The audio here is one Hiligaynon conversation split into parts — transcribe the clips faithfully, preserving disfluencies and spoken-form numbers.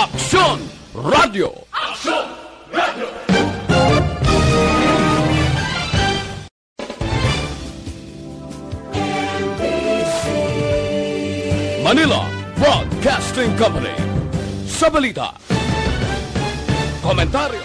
Aksyon Radio. Manila Broadcasting Company. Sa balita, komentaryo,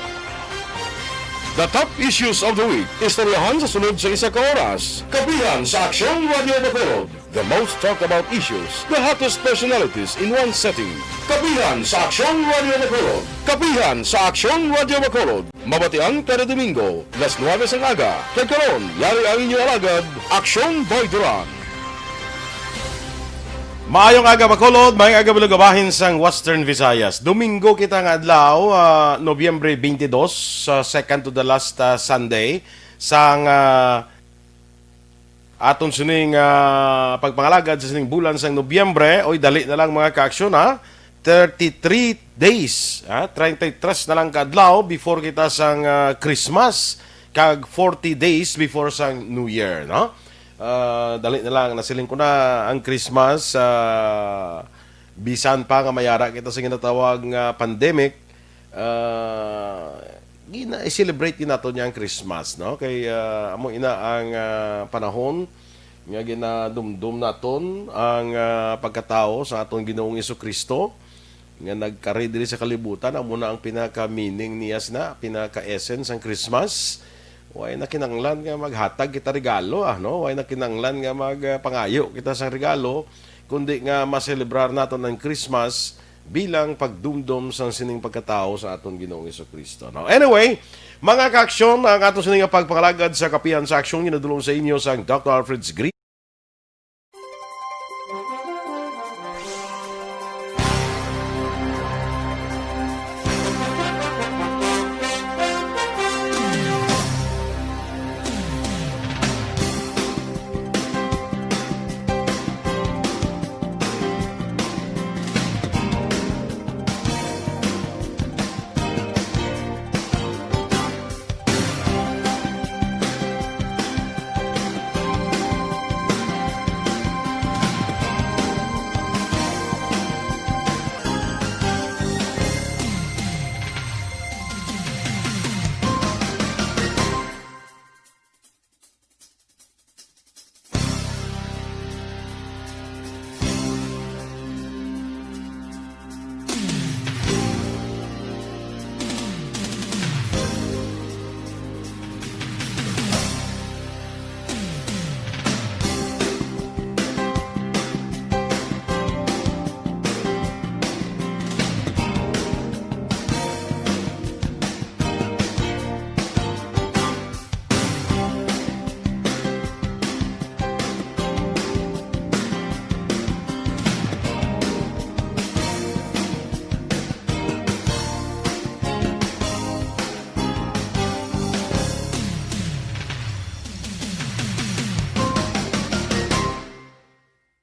the top issues of the week, istoryahan sa sunod sa isa ka oras. Kapihan sa Aksyon Radio Bacolod. The most talked about issues, the hottest personalities in one setting. Kapihan sa Aksyon Radio Bacolod. Kapihan sa Aksyon Radio Bacolod. Mabatian kada Domingo, las nuebe sang aga. Kag karon, yari ang inyo alagad, Aksyon Boy Duran. Maayong aga, Bacolod. Maayong aga, Bulog, bahin sang Western Visayas. Domingo kita nga adlaw, ah, Nobyembre twenty-two, sa second to the last, ah, Sunday sang, ah, aton sining, ah, pagpangalagad sa sining bulan sang Nobyembre. Oy, dali na lang, mga kaaksyon, ha. Thirty-three days, ha? Treinta y tres na lang ka adlaw before kita sang, ah, Christmas, kag forty days before sang New Year, no? Ah, dali na lang, nasiling ko na ang Christmas, ah, bisan pa nga mayara kita sa ginatawag nga pandemic, ah, gina-, i-celebrate gid naton niya ang Christmas, no? Kay, ah, amo ina ang, ah, panahon nga ginadumdom naton ang, ah, pagkatawo sa aton Ginoong Jesu-Cristo, nga nagkari diri sa kalibutan. Amo na ang pinaka-meaning niya, sina, pinaka-essence ang Christmas. Way na kinahanglan nga maghatag kita regalo, ah, no? Way na kinahanglan nga mag, ah, pangayo kita sang regalo, kundi nga maselebrar naton ang Christmas bilang pagdumdom sang sining pagkatawo sa aton Ginoong Jesu-Cristo, no? Anyway, mga kaaksyon, ang aton sini nga pagpangalagad sa Kapihan sa Aksyon ginadulong sa inyo sang Doctor Alfred's Green.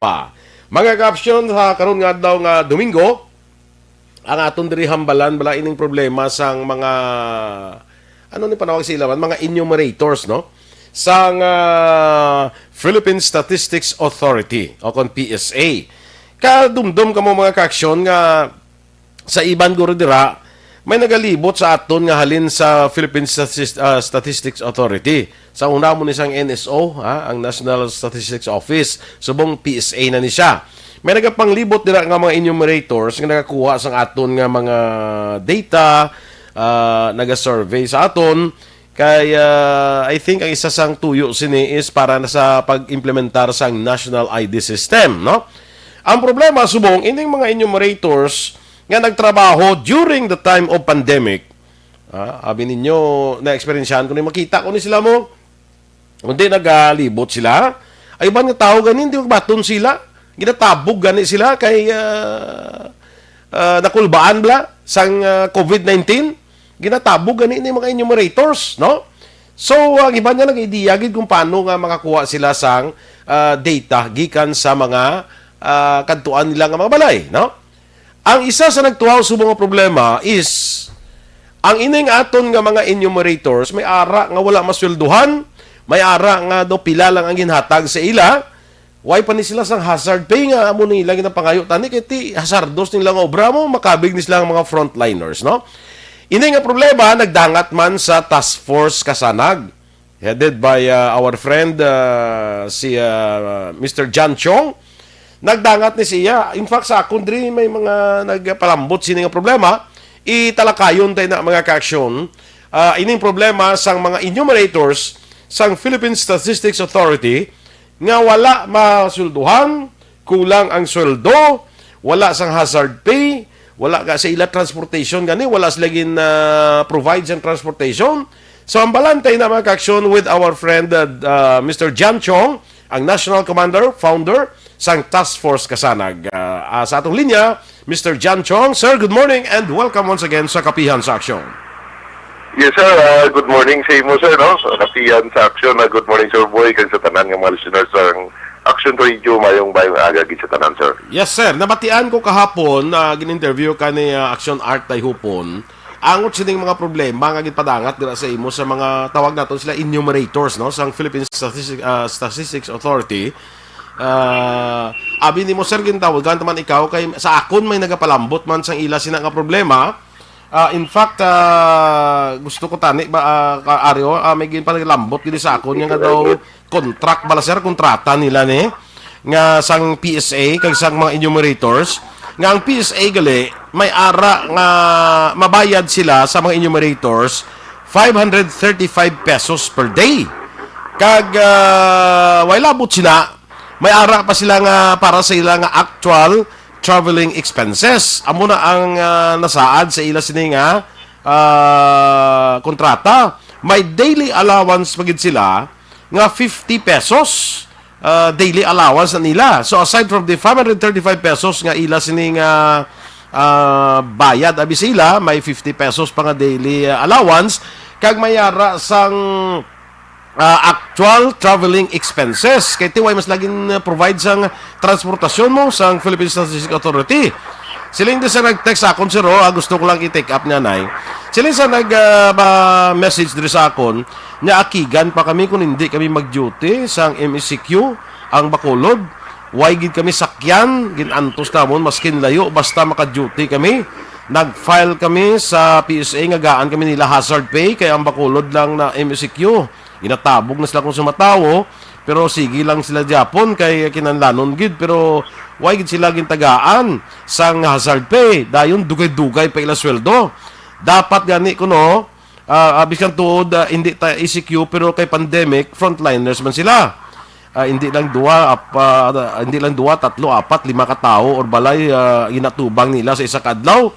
Pa. Mga kaaksyon, sa karon nga adlaw nga Domingo, ang aton diri hambalan bala ining problema sang mga, ano ni panawag sa ila man, mga enumerators, no? Sang, ah, Philippine Statistics Authority o kon P S A. Kadumdom kamo, mga kaaksyon, nga sa iban guro dira, may nagalibot sa aton nga halin sa Philippine Statis-, ah, Statistics Authority. Sa una mo ni sang N S O, ha, ang National Statistics Office, subong P S A na ni siya. May nagapanglibot dira nga mga enumerators nga nagakuha sang aton nga mga data, ah, nagasurvey sa aton. Kay, ah, I think ang isa sang tuyo sini is para na sa pag-implementar sang national I D system, no? Ang problema, subong, ining mga enumerators nga nagtrabaho during the time of pandemic, ah, abi ninyo, na-eksperyensyahan ko ni, makita ko ni sila mo, kundi nagalibot sila. Ay, iban nga tawo gani, hindi magbaton sila. Ginatabog gani sila kay, ah, ah, nakulbaan bala sang, ah, covid nineteen. Ginatabog gani ni mga enumerators, no? So, ang iban nga nag-idea gid kung paano nga makakuha sila sang, ah, data gikan sa mga, ah, kadtuan nila nga mga balay, no? Ang isa sa nagtuhaw subong nga problema is ang ining aton nga mga enumerators may ara nga wala masweldohan, may ara nga daw pila lang ang ginhatag sa ila, Why pa ni sila sang hazard pay nga amo ni ilang ginapangayo tani kay ti hazardos nila nga obra mo makabig ni sila ang mga frontliners, no? Ini nga problema nagdangat man sa Task Force Kasanag, headed by, uh, our friend, uh, si, uh, Mister John Chong. Nagdangat ni siya. In fact, sa akon diri may mga nagpalambot sini nga problema. Italakayon tayo na, mga kaaksyon. Ah, ining problema sang mga enumerators sang Philippine Statistics Authority nga wala masulduhan, kulang ang sweldo, wala sang hazard pay, wala ka sa ila transportation gani, wala sila gin, ah, provide sang transportation. So, ang balantay na, mga kaaksyon, with our friend, uh, uh, Mister John Chong, ang National Commander, founder sang Task Force Kasanag. Uh, uh, sa atong linya, Mister John Chong. Sir, good morning and welcome once again sa Kapihan sa Aksyon. Yes, sir. Uh, good morning sa imo, sir, no? Sa Kapihan sa Aksyon, uh, good morning, Sir Boy, kag sa tanan nga mga listeners sang Aksyon Radio. Mayong, mayong aga gid sa tanan, sir. Yes, sir. Nabatian ko kahapon, uh, gin-interview ka ni, uh, Aksyon Art Tayhupon. Angot sining mga problema nga ginpadangat dira sa imo sa mga, tawag naton sila, enumerators, no, sang Philippine Statistic, ah, Statistics Authority. Ah, abi nimo, sir, gintawagan ta man ikaw kay sa akon may nagapalambot man sang ila sina nga problema. Ah, in fact, ah, gusto ko tani ba, ah, ka Ario, ah, may ginpalambot gid sa akon nga daw contract bala, sir, kontrata nila ni nga sang P S A kag sang mga enumerators, nga ang P S A gali may ara nga mabayad sila sa mga enumerators five hundred thirty-five pesos per day. Kag, ah, way labot sila, may ara pa sila nga para sa ila nga actual traveling expenses. Amo na ang, ah, nasaad sa ila sini nga, ah, kontrata. May daily allowance pa gid sila nga fifty pesos, ah, daily allowance na nila. So, aside from the five hundred thirty-five pesos nga ila sini nga, ah, bayad abi sa ila, may fifty pesos pa nga daily, ah, allowance, kag may ara sang, ah, actual traveling expenses. Kay ti way mas laging, ah, provide sang transportasyon mo sang Philippine Statistics Authority. Siling di sa nag-text sa akon, sir, oh, ah, gusto ko lang i-take up niya, nay. Siling sa nag, ah, ba, message diri sa akon, nya akigan pa kami kung hindi kami mag-duty sang M E C Q ang Bacolod. Way gid kami sakyan, gin-antos namon maskin layo, basta maka-duty kami. Nag-file kami sa P S A nga gaan kami nila hazard pay, kay ang Bacolod lang na M E C Q. Ginatabog na sila kung sumatawo, pero sige lang sila gyapon kay kinahanglanon gid, pero way gid sila gintagaan sang hazard pay. Dayon dugay-dugay pa ila sweldo. Dapat gani kuno, ah, ah, bisan tuod, ah, hindi ta E C Q, pero kay pandemic, frontliners man sila. Ah, hindi lang duwa, ap-, ah, hindi lang duwa, tatlo, apat, lima ka tawo or balay, ah, ginatubang nila sa isa ka adlaw.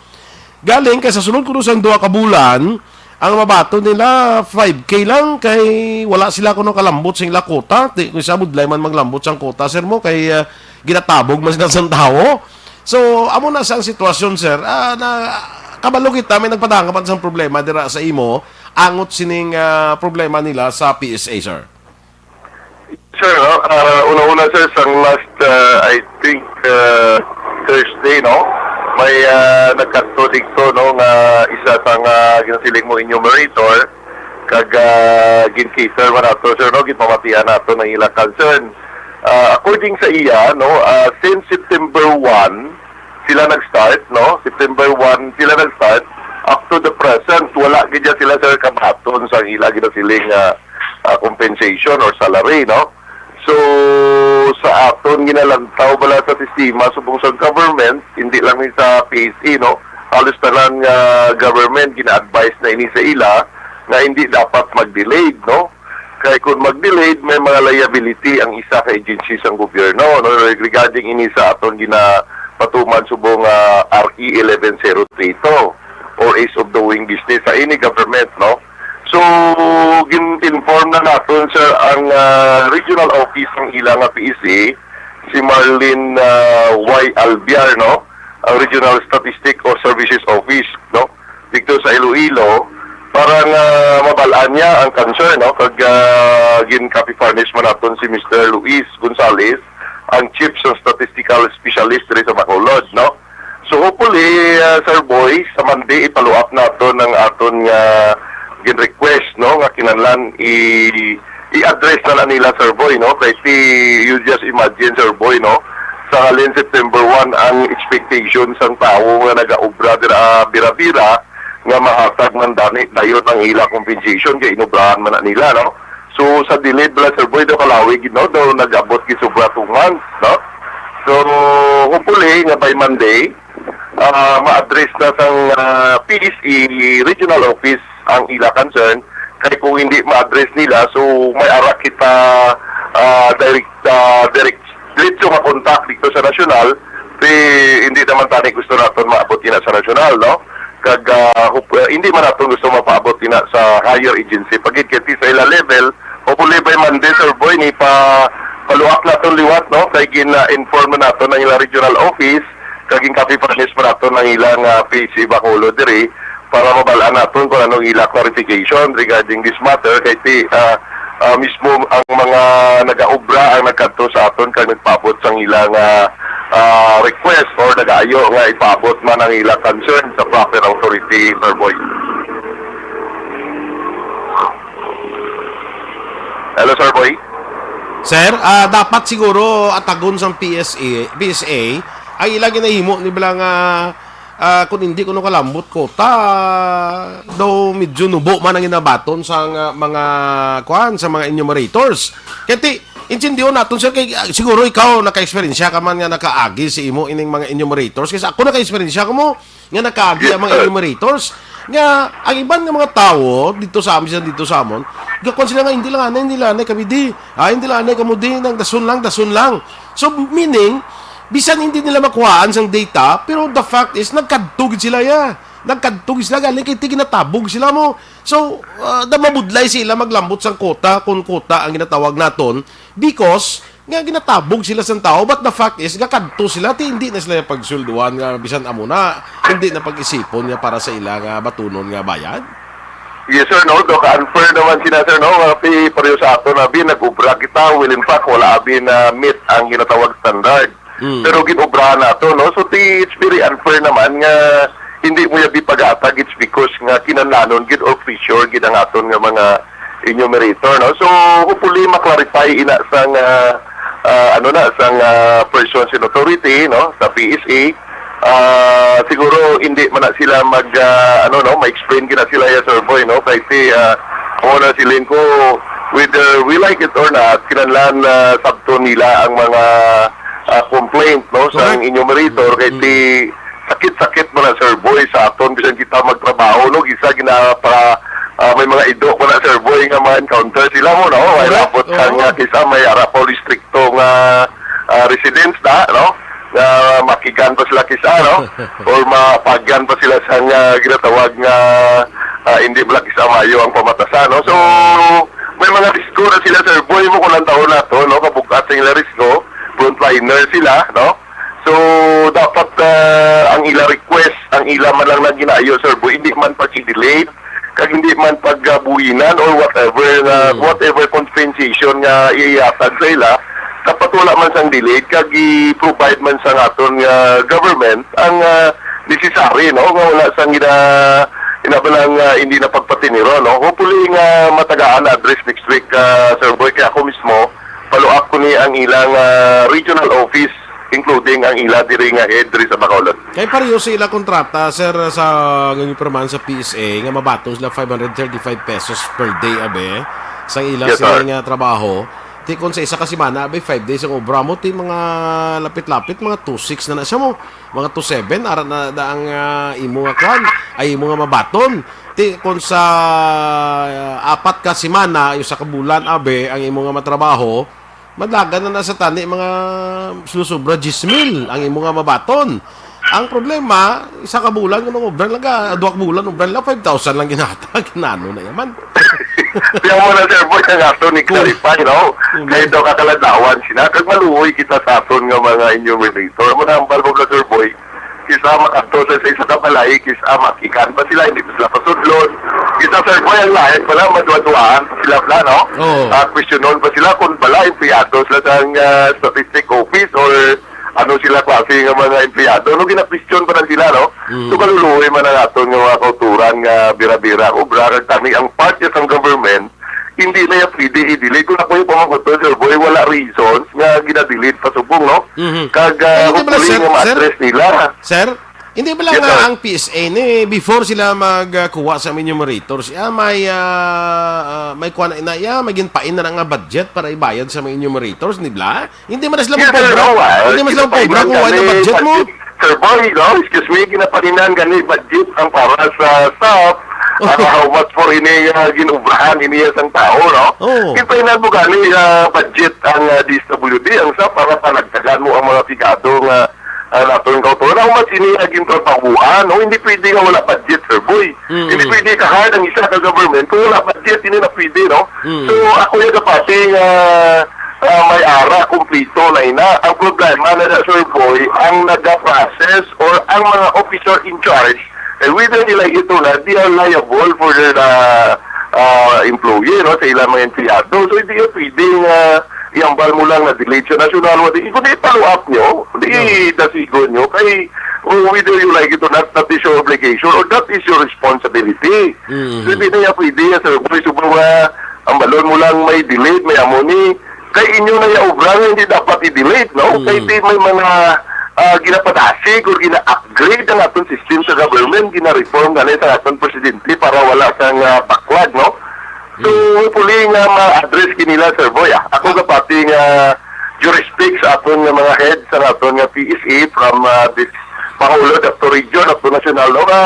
Galing kay sa sulod kuno sang duha ka bulan, ang mabaton nila five K lang kay wala sila kuno kalambot sing ila quota. Ti, kung isa budlay man maglambot sang quota, sir, mo kay, ah, ginatabog man sila sang tawo. So, amo na sa ang sitwasyon, sir. Ah, na, kabalo kita, may nagpadanggapan sang problema dira sa imo, angot sining, ah, problema nila sa P S A, sir. Sir, no? Ah, una-una, sir, sang last, ah, I think, ah, Thursday, no? May, ah, nagkadto dito, no, nga isa sang, ah, ginasiling mo enumerator, kag, ah, gin-cater man nato, sir, no? Ginpamatian nato ng ilang concern. Ah, according sa iya, no, ah, since September one, sila nag-start, no? September one sila nag-start. Up to the present, wala gid sila, sir, kabaton sa ila ginasiling nga, ah, compensation or salary, no? So, sa aton ginalantaw bala sa sistema subong sa government, hindi lang ni sa P S A, no? Halos tanan nga government gina-advise na ini sa ila nga hindi dapat mag-delayed, no? Kay kung mag-delayed, may mga liability ang isa ka agency sang gobyerno, no? Regarding ini sa aton ginapatuman subong, ah, R E eleven zero three two or ease of doing business sa any government, no? So, gin-inform na naton, sir, ang, ah, regional office ng ila nga P S A, si Marlene, ah, Y Albiar, no? Ang Regional Statistic o Services Office, no? Dito sa Iloilo, para nga mabal-an niya ang concern, no? Kag, ah, gin-copy furnish man naton si Mister Luis Gonzales, ang Chief sa Statistical Specialist diri sa Bacolod, no? So, hopefully, ah, Sir Boy, sa Monday, i-follow up naton ang aton nga gin-request, no, nga kinahanglan i-, i-address na lang nila, Sir Boy, no? Kay si, you just imagine, Sir Boy, no? Sa halin September one, ang expectation sang tawo nga nagaobra dira, ah, bira-bira, nga mahatag man gani dayon ang ila compensation kay inobrahan man na nila, no? So, sa delayed bala, Sir Boy, daw kalawi gid, no? Daw nag-abot gid sobra two months, no? So, hopefully nga by Monday, ah, ma-address na sang, ah, P S A regional office ang ila concern. Kay kung hindi ma-address nila, so may ara kita, ah, direct, ah, direct, diretso nga contact dito sa nasyonal. Di, hindi naman tani gusto naton maabot ina sa nasyonal, no? Kag, ah, hope, ah, hindi man naton gusto mapaabot ina sa higher agency. Pagid kay sa ila level, hopefully by Monday, Sir Boy, ni pa paluak naton liwat, no? Kay gina-inform na naton ang ila regional office, kag gin-copy furnish pa naton ang ilang, ah, P C Bacolod diri para mabal-an naton kung anong ila clarification regarding this matter. Kay ti, ah, ah, mismo ang mga nagaobra ang nagkadto sa aton kag nagpaabot sang ilang, ah, ah, request or nag-ayo nga ipaabot man ang ilang concern sa proper authority, Sir Boy. Hello, Sir Boy. Sir, ah, dapat siguro atagon sang P S A, P S A, ang ila ginahimo ni bala nga, ah, kung hindi kuno kalambot kota, daw medyo nubo man ang ginabaton sa nga mga, kuan, sa mga enumerators. Kaya ti, intindiho naton, sir, kay, ah, siguro ikaw naka-eksperyensya ka man nga nakaagi sa imo ining mga enumerators. Kasi ako naka-eksperyensya ko mo, nga nakaagi ang mga enumerators, nga ang iban nga mga tawo dito sa amin, dito sa amon, gakuan sila nga, "Hindi lang anay, hindi lang anay kami di. Ah, hindi lang anay kamo di, nang dason lang, dason lang." So, meaning, bisan hindi nila makuhaan sang data, pero the fact is, nagkadto gid sila, ya. Nagkadto gid sila, galing kay ti ginatabog sila mo. So, ah, da mabudlay sila maglambot sang kota, kung kota ang ginatawag naton, because nga ginatabog sila sang tawo, but the fact is, gakadto sila, ti hindi na sila pagsulduhan nga bisan amo na, hindi na pag-isipon nga para sa ila nga batunon nga bayad? Yes, sir, no? Do ka-unfair naman sila, sir, no? Nga pi-, pareho sa ato na, abi, nag-ubra kita, well, in fact, wala, abi, na meet ang ginatawag standard. Mm. Pero gin-ubrahan nato, no? So, ti, it's very unfair naman nga hindi mo yabi pag-atag, it's because nga kinahanglanon gid or pressure gid ang aton nga mga enumerator, no? So, hopefully, ma-clarify ina sang, ah, ah, ano na, sang, ah, persons in authority, no, sa P S A. Ah, siguro, hindi man na sila mag, ah, ano, no, ma-explain gina sila ya, Sir Boy, no? Kay si, ah, amo na siling ko, whether we like it or not, kinahanglan, ah, sabton nila ang mga, ah, complaint, no, sang Correct. enumerator, kay Mm. si sakit-sakit man na, Sir Boy, sa aton bisan kita magtrabaho, no, kisa ginapa, ah, may mga ido pa na, Sir Boy, nga ma-encounter sila mo, no? May Correct. Labot sa Oo. nga kisa may ara pa listrikto nga, ah, residence na, no? Nga makigan pa sila kisa, no? Or mapagyan pa sila sa nga ginatawag nga, ah, hindi pala kisa mayo ang pamatasan, no? So, may mga risko na sila, Sir Boy, mo kung ang taon na to, no? Kabugat sa ila risko, frontliner sila, no? So, dapat, ah, ang ila request, ang ila man lang na ginaayo, Sir Boy, hindi man pag-i-delay, kag hindi man pagbuhinan or whatever na, Hmm. whatever compensation nga ihatag sa ila, dapat wala man sang delay, kag i-provide man sa aton nga government ang, ah, necessary, no? Nga wala sang gina-, ginabalang, ah, hindi na pagpatiniro, no? Hopefully nga matagaan na address next week, ah, Sir Boy, kaya ako mismo, follow up ko ni ang ilang, ah, regional office, including ang ila diri nga head diri sa Bacolod. Kay pareho sa ila kontrata, sir, sa nga gipirmahan sa P S A, nga mabaton sila five hundred thirty-five pesos per day, abe, sa ila Yes, sila sir. nga trabaho. Ti kung sa isa ka semana, abe, five days ang obra mo, ti mga lapit-lapit, mga two six na na siya mo. Mga two seven, ara na, na ang, ah, imo nga kwan, ay imo nga mabaton. Ti kung sa, ah, apat ka semana, ay usa ka bulan, abe, ang imo nga matrabaho, madlagan na na sa tani mga susobra diyes mil ang imo nga mabaton. Ang problema, isa ka bulan, kung obra lang ka, duha ka bulan, obra lang, five thousand lang ginhatag. Nano na yaman? Kaya mo na, sir, boy, ang ato ni Cool. clarify, no? Cool. Kaya daw kakaladawan sila. Kag maluoy kita sa aton nga mga enumerator. Mo na ang balbog na, sir, boy. Kisa makadto sa, sa isa ka balay, kisa makikan pa sila, hindi pa sila pasudlon. Kisa, sir, boy, ang lain pala, madwa-dwaan pa sila pala, no? Oo. Ah, questionon pa sila kung bala, empleyado sila sa, ah, statistic office or ano sila klase nga mga empleyado. No, gina-question pa na sila, no? Mm. So, kaluluoy man ang aton nga mga kauturan nga bira-bira ang obra, kag tani ang part niya sa government, hindi na yan pwede i-delete. Kung ako yung pamangkot, Sir Boy, wala reasons nga gina-delete pa subong, no? Mhm. Kag, ah, Hindi ba, hopefully sir, nga sir? ma-address nila. Sir, hindi ba lang Yes, nga sir. ang P S A ni, before sila magkuha sa mga enumerators, ya, may, ah, ah, may kuha na, na, ya, may ginpain na nga budget para ibayad sa mga enumerators, di ba? Hindi man sila Yes, sir, magpobra. no, ah, Hindi man sila magpobra kung wala na budget mo. budget. Sir Boy, no? Excuse me, ginapaninan gani budget ang para sa staff. Ah, how much for ini, ah, ginubrahan, ini sang tao, no? Oo. Ginpaninan mo gani, ah, budget ang, ah, D S W D, ang staff, para panagtagan mo ang mga pigado nga, ah, naton kautoran. How much ini, ah, gintrabahuan, no? Hindi pwede nga wala budget, Sir Boy. Mm. Hindi pwede ka-hire ang isa ka government kung wala budget, hindi na pwede, no? Mm. So, ako yung kapati nga, ah, may ara, kumplito na ina. Ang problema na na, Sir Boy, ang naga-process or ang mga officer in charge, eh, whether nila ito na, they are liable for their, ah, ah, employee, no, sa ilang mga empleyado. So, hindi yung pwedeng, ah, iambal mo lang na delete sa national, wala. Kung di follow up nyo, di No. dasigon nyo, kay, oh, whether you like it or not, that is your obligation or that is your responsibility. Mm. So, hindi na yan pwede, Sir Boy. So, mga, ang balon mo lang may delete, may amo ni, kay inyo na yung obra nga hindi dapat i-delete, no? Mm. Kay di may mga, ah, ginapadasig or gina-upgrade ang aton system sa government, gina-reform gani sa aton presidente para wala sang, ah, backlog, no? So, Mm. hopefully nga ma-address kinila, Sir Boy, ah. Ako Ah. kapati nga jurisdict sa aton nga mga head sa aton nga P S A from, ah, this Pangulo, up to region, up to national, no? Nga,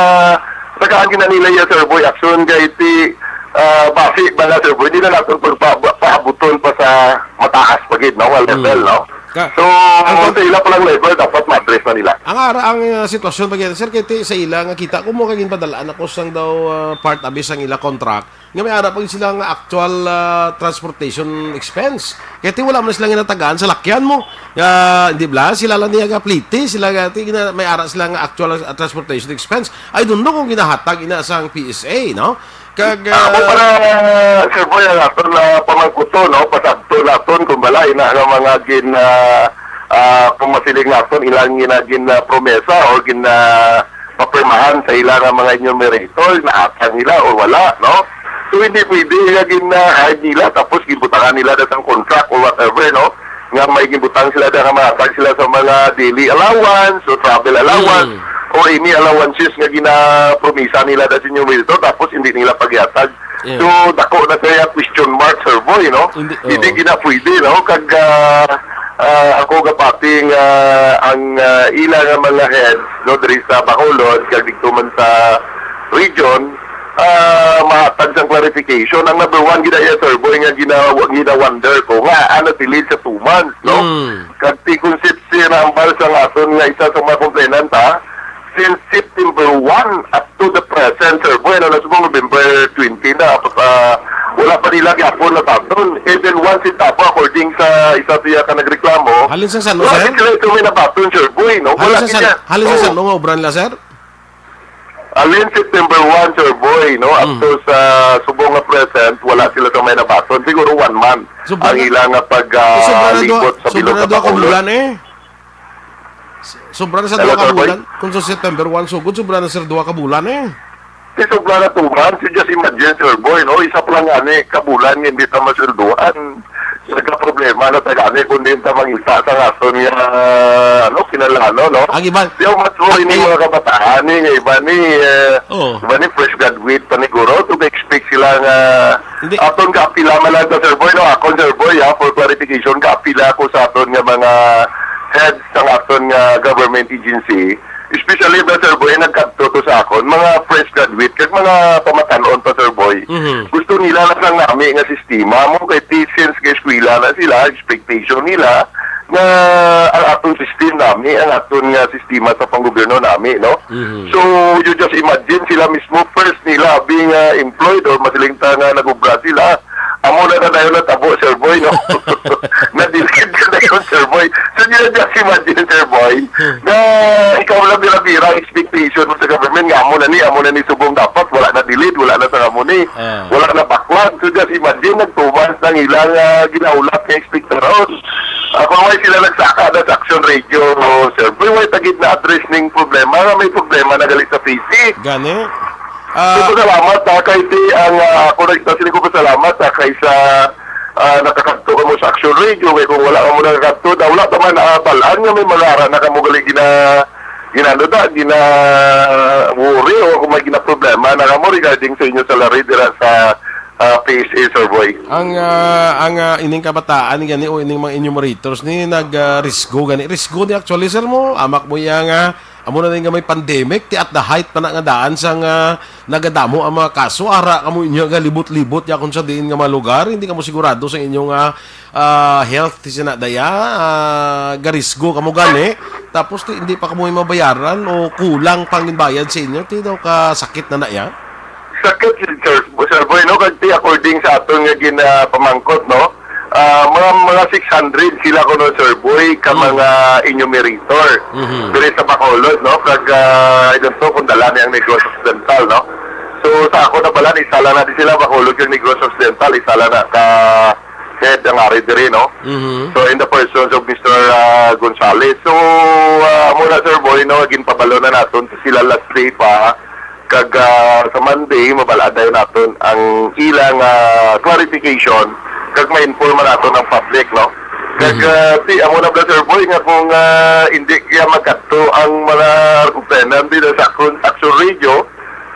tagaan gina nila yan, Sir Boy, action kay ti, ah, basi ba na, Sir Boy? Hindi na natin pagpa-, paabuton pa sa mataas pa gid, no? Nga level, Mm. no? Ka-, So, ang kon- sa ila pa lang level, dapat ma-address na nila. Ang ara, ang, uh, sitwasyon pa gid, sir, kay ti-, sa ila nga kita, kung mo kay ginpadalaan ako sang daw, uh, part abi sang ila contract, nga may ara pa gid sila nga actual, uh, transportation expense. Kay ti wala man sila ginatagaan sa lakyan mo. Uh, di ba? Sila lang niya gapliti, sila ga-, ti gina-, may ara sila nga actual, uh, transportation expense. I don't know kung ginahatag ina sang P S A, no? Kag, Ako ah, para, Sir Boy, ang aton na pamangkuto, no? Pasabto naton kung bala ina nga mga gin, ah, ah, kung masiling naton ilang gina-, gin, ah, promesa or gin, ah, papirmahan sa ila nga mga enumerator, naatang nila o wala, no? So, hindi pwede nga gin, ah, hide nila tapos gibutangan nila na sang contract or whatever, no? Nga may gibutang sila da nga mahatag sila sa mga daily allowance o travel allowance Mm. o any allowances nga ginapromisa nila da sa enumerator tapos hindi nila pagihatag. Yeah. So, dako na kaya question mark, Sir Boy, no? Hindi, Hindi oo. gina pwede, no? Kag, ah, ah, ako gapati nga ang, ah, ila nga mga heads, no, diri sa Bacolod, kag dito man sa region, ah, mahatag sang clarification. Ang number one gid iya, Sir Boy, nga gina-, gina-wonder ko nga, ano, delayed sa two months, no? Mm. Kag ti kung sip siya na ang bal sa aton nga isa sa mga complainant, ha? Since September one up to the present, Sir Boy, ano na subong November twenty na, tapos, ah, wala pa nila gyapon na taton. Even one centavo, according sa isa siya ka nagreklamo, Halin sa San Jose? wala sila ito may nabaton, Sir Boy, no? Halin Wala sa San, niya. halin sa Oh. San Jose, obra nila, sir? Alin September one, Sir Boy, no? Up Mm. to sa subong nga present, wala sila sa may nabaton. Siguro one month Sobra ang na, ilang nga pag, ah, sobra na libot duha, sa sobra bilog na sa duha ka Bacolod. bulan, eh. Sobra na sa Hello, duha ka Sir Boy? bulan. Kung sa September one, sugod, sobra na, sir, duha ka bulan, eh. Di sobra na two months. You just imagine, Sir Boy, no? Isa pa lang ani, kabulan nga hindi ta masweldohan. Nagka-problema na ta gani kung di ta mangita sa rason nga, ano, kinalano, no? Ang iban, Di ako matro ini ang mga kabataan, ni, nga iba ni, eh, Oo. iba ni fresh graduate pa ni guro. So, expect sila nga Hindi. aton kaapila man lang sa Sir Boy, no? Akon, Sir Boy, ha, for clarification, kaapila ako sa aton nga mga heads sa aton nga government agency. Especially ba, Sir Boy, nagkadto to sa akon, mga fresh graduate, kag mga pamatan-on pa, Sir Boy. Mhm. Gusto nila na sang nami nga sistema mo, kay ti-, since kay eskwela na sila, expectation nila nga ang atong system nami, ang aton nga sistema sa panggobyerno nami, no? Mhm. So, you just imagine, sila mismo, first nila being, uh, employed or masiling ta nga nag-obra sila, amo na na dayon natabo, Sir Boy, no? Na-delete na dayon, Sir Boy. So, you just imagine, Sir Boy, na ikaw lang bira-bira ang expectation mo sa government nga amo na ni, amo na ni subong dapat, wala na delete, wala na sa amo ni, Ah. wala na backlog. So, just imagine, nag-two months nang ilang, ah, ginahulat nga expectaron. Ah, kung why sila nagsaka na sa Action Radio, Sir Boy, why tagid na address ning problema nga may problema na gali sa P C? Gani? Ah, So, salamat, ah, kay ti ang, ah, ako nagtasiling ko pasalamat, ah, kay sa, ah, nakakadto kamo sa Action Radio, kay kung wala kamo nakakadto, da wala pa man, ah, balaan nga may mga ara na kamo gali gina-, ginano da, gina-worry o kung may ginaproblema na kamo regarding sa inyo salary dira sa, ah, P S A, Sir Boy. Ang, ah, ang, ah, ining kabataan gani o ining mga enumerators ni nag, ah, risgo gani. Risgo ni actually, sir, mo, amak mo iya nga amo na ni nga may pandemic, ti at the height pa na nga daan sang, ah, nagadamo ang mga kaso. Ara kamo inyo galibot-libot ya kung sa diin nga mga lugar, hindi kamo sigurado sa inyong, ah, ah, health, ti sina daya, ah, garisgo kamo gani. Tapos ti, hindi pa kamo mabayaran o kulang pang bayad sa inyo, ti daw ka sakit na na ya. Sakit, Sir, Sir Boy, no? Kag ti, according sa aton nga ginapamangkot, no? Ah, mga, mga six hundred sila kuno, Sir Boy, ka Mm. mga enumerator Mhm. diri sa Bacolod, no? Kag, ah, I don't know kung dala ni ang Negros Occidental, no? So, sa ako na pala, isa lang na di sila, Bacolod kag Negros Occidental, isa lang na ka head ang ari diri, no? Mhm. So, in the persons of Mister, ah, Gonzales. So, ah, muna, Sir Boy, no, ginpabalo na naton sila last day pa. Kag, ah, sa Monday, mabal-an dayon naton ang ilang, ah, clarification kag ma-inform naton ang public, no? Kag, Mhm. ah, ti, amo na ba, Sir Boy, nga kung, ah, hindi kaya magkadto ang mga representante sa Action, Action Radio,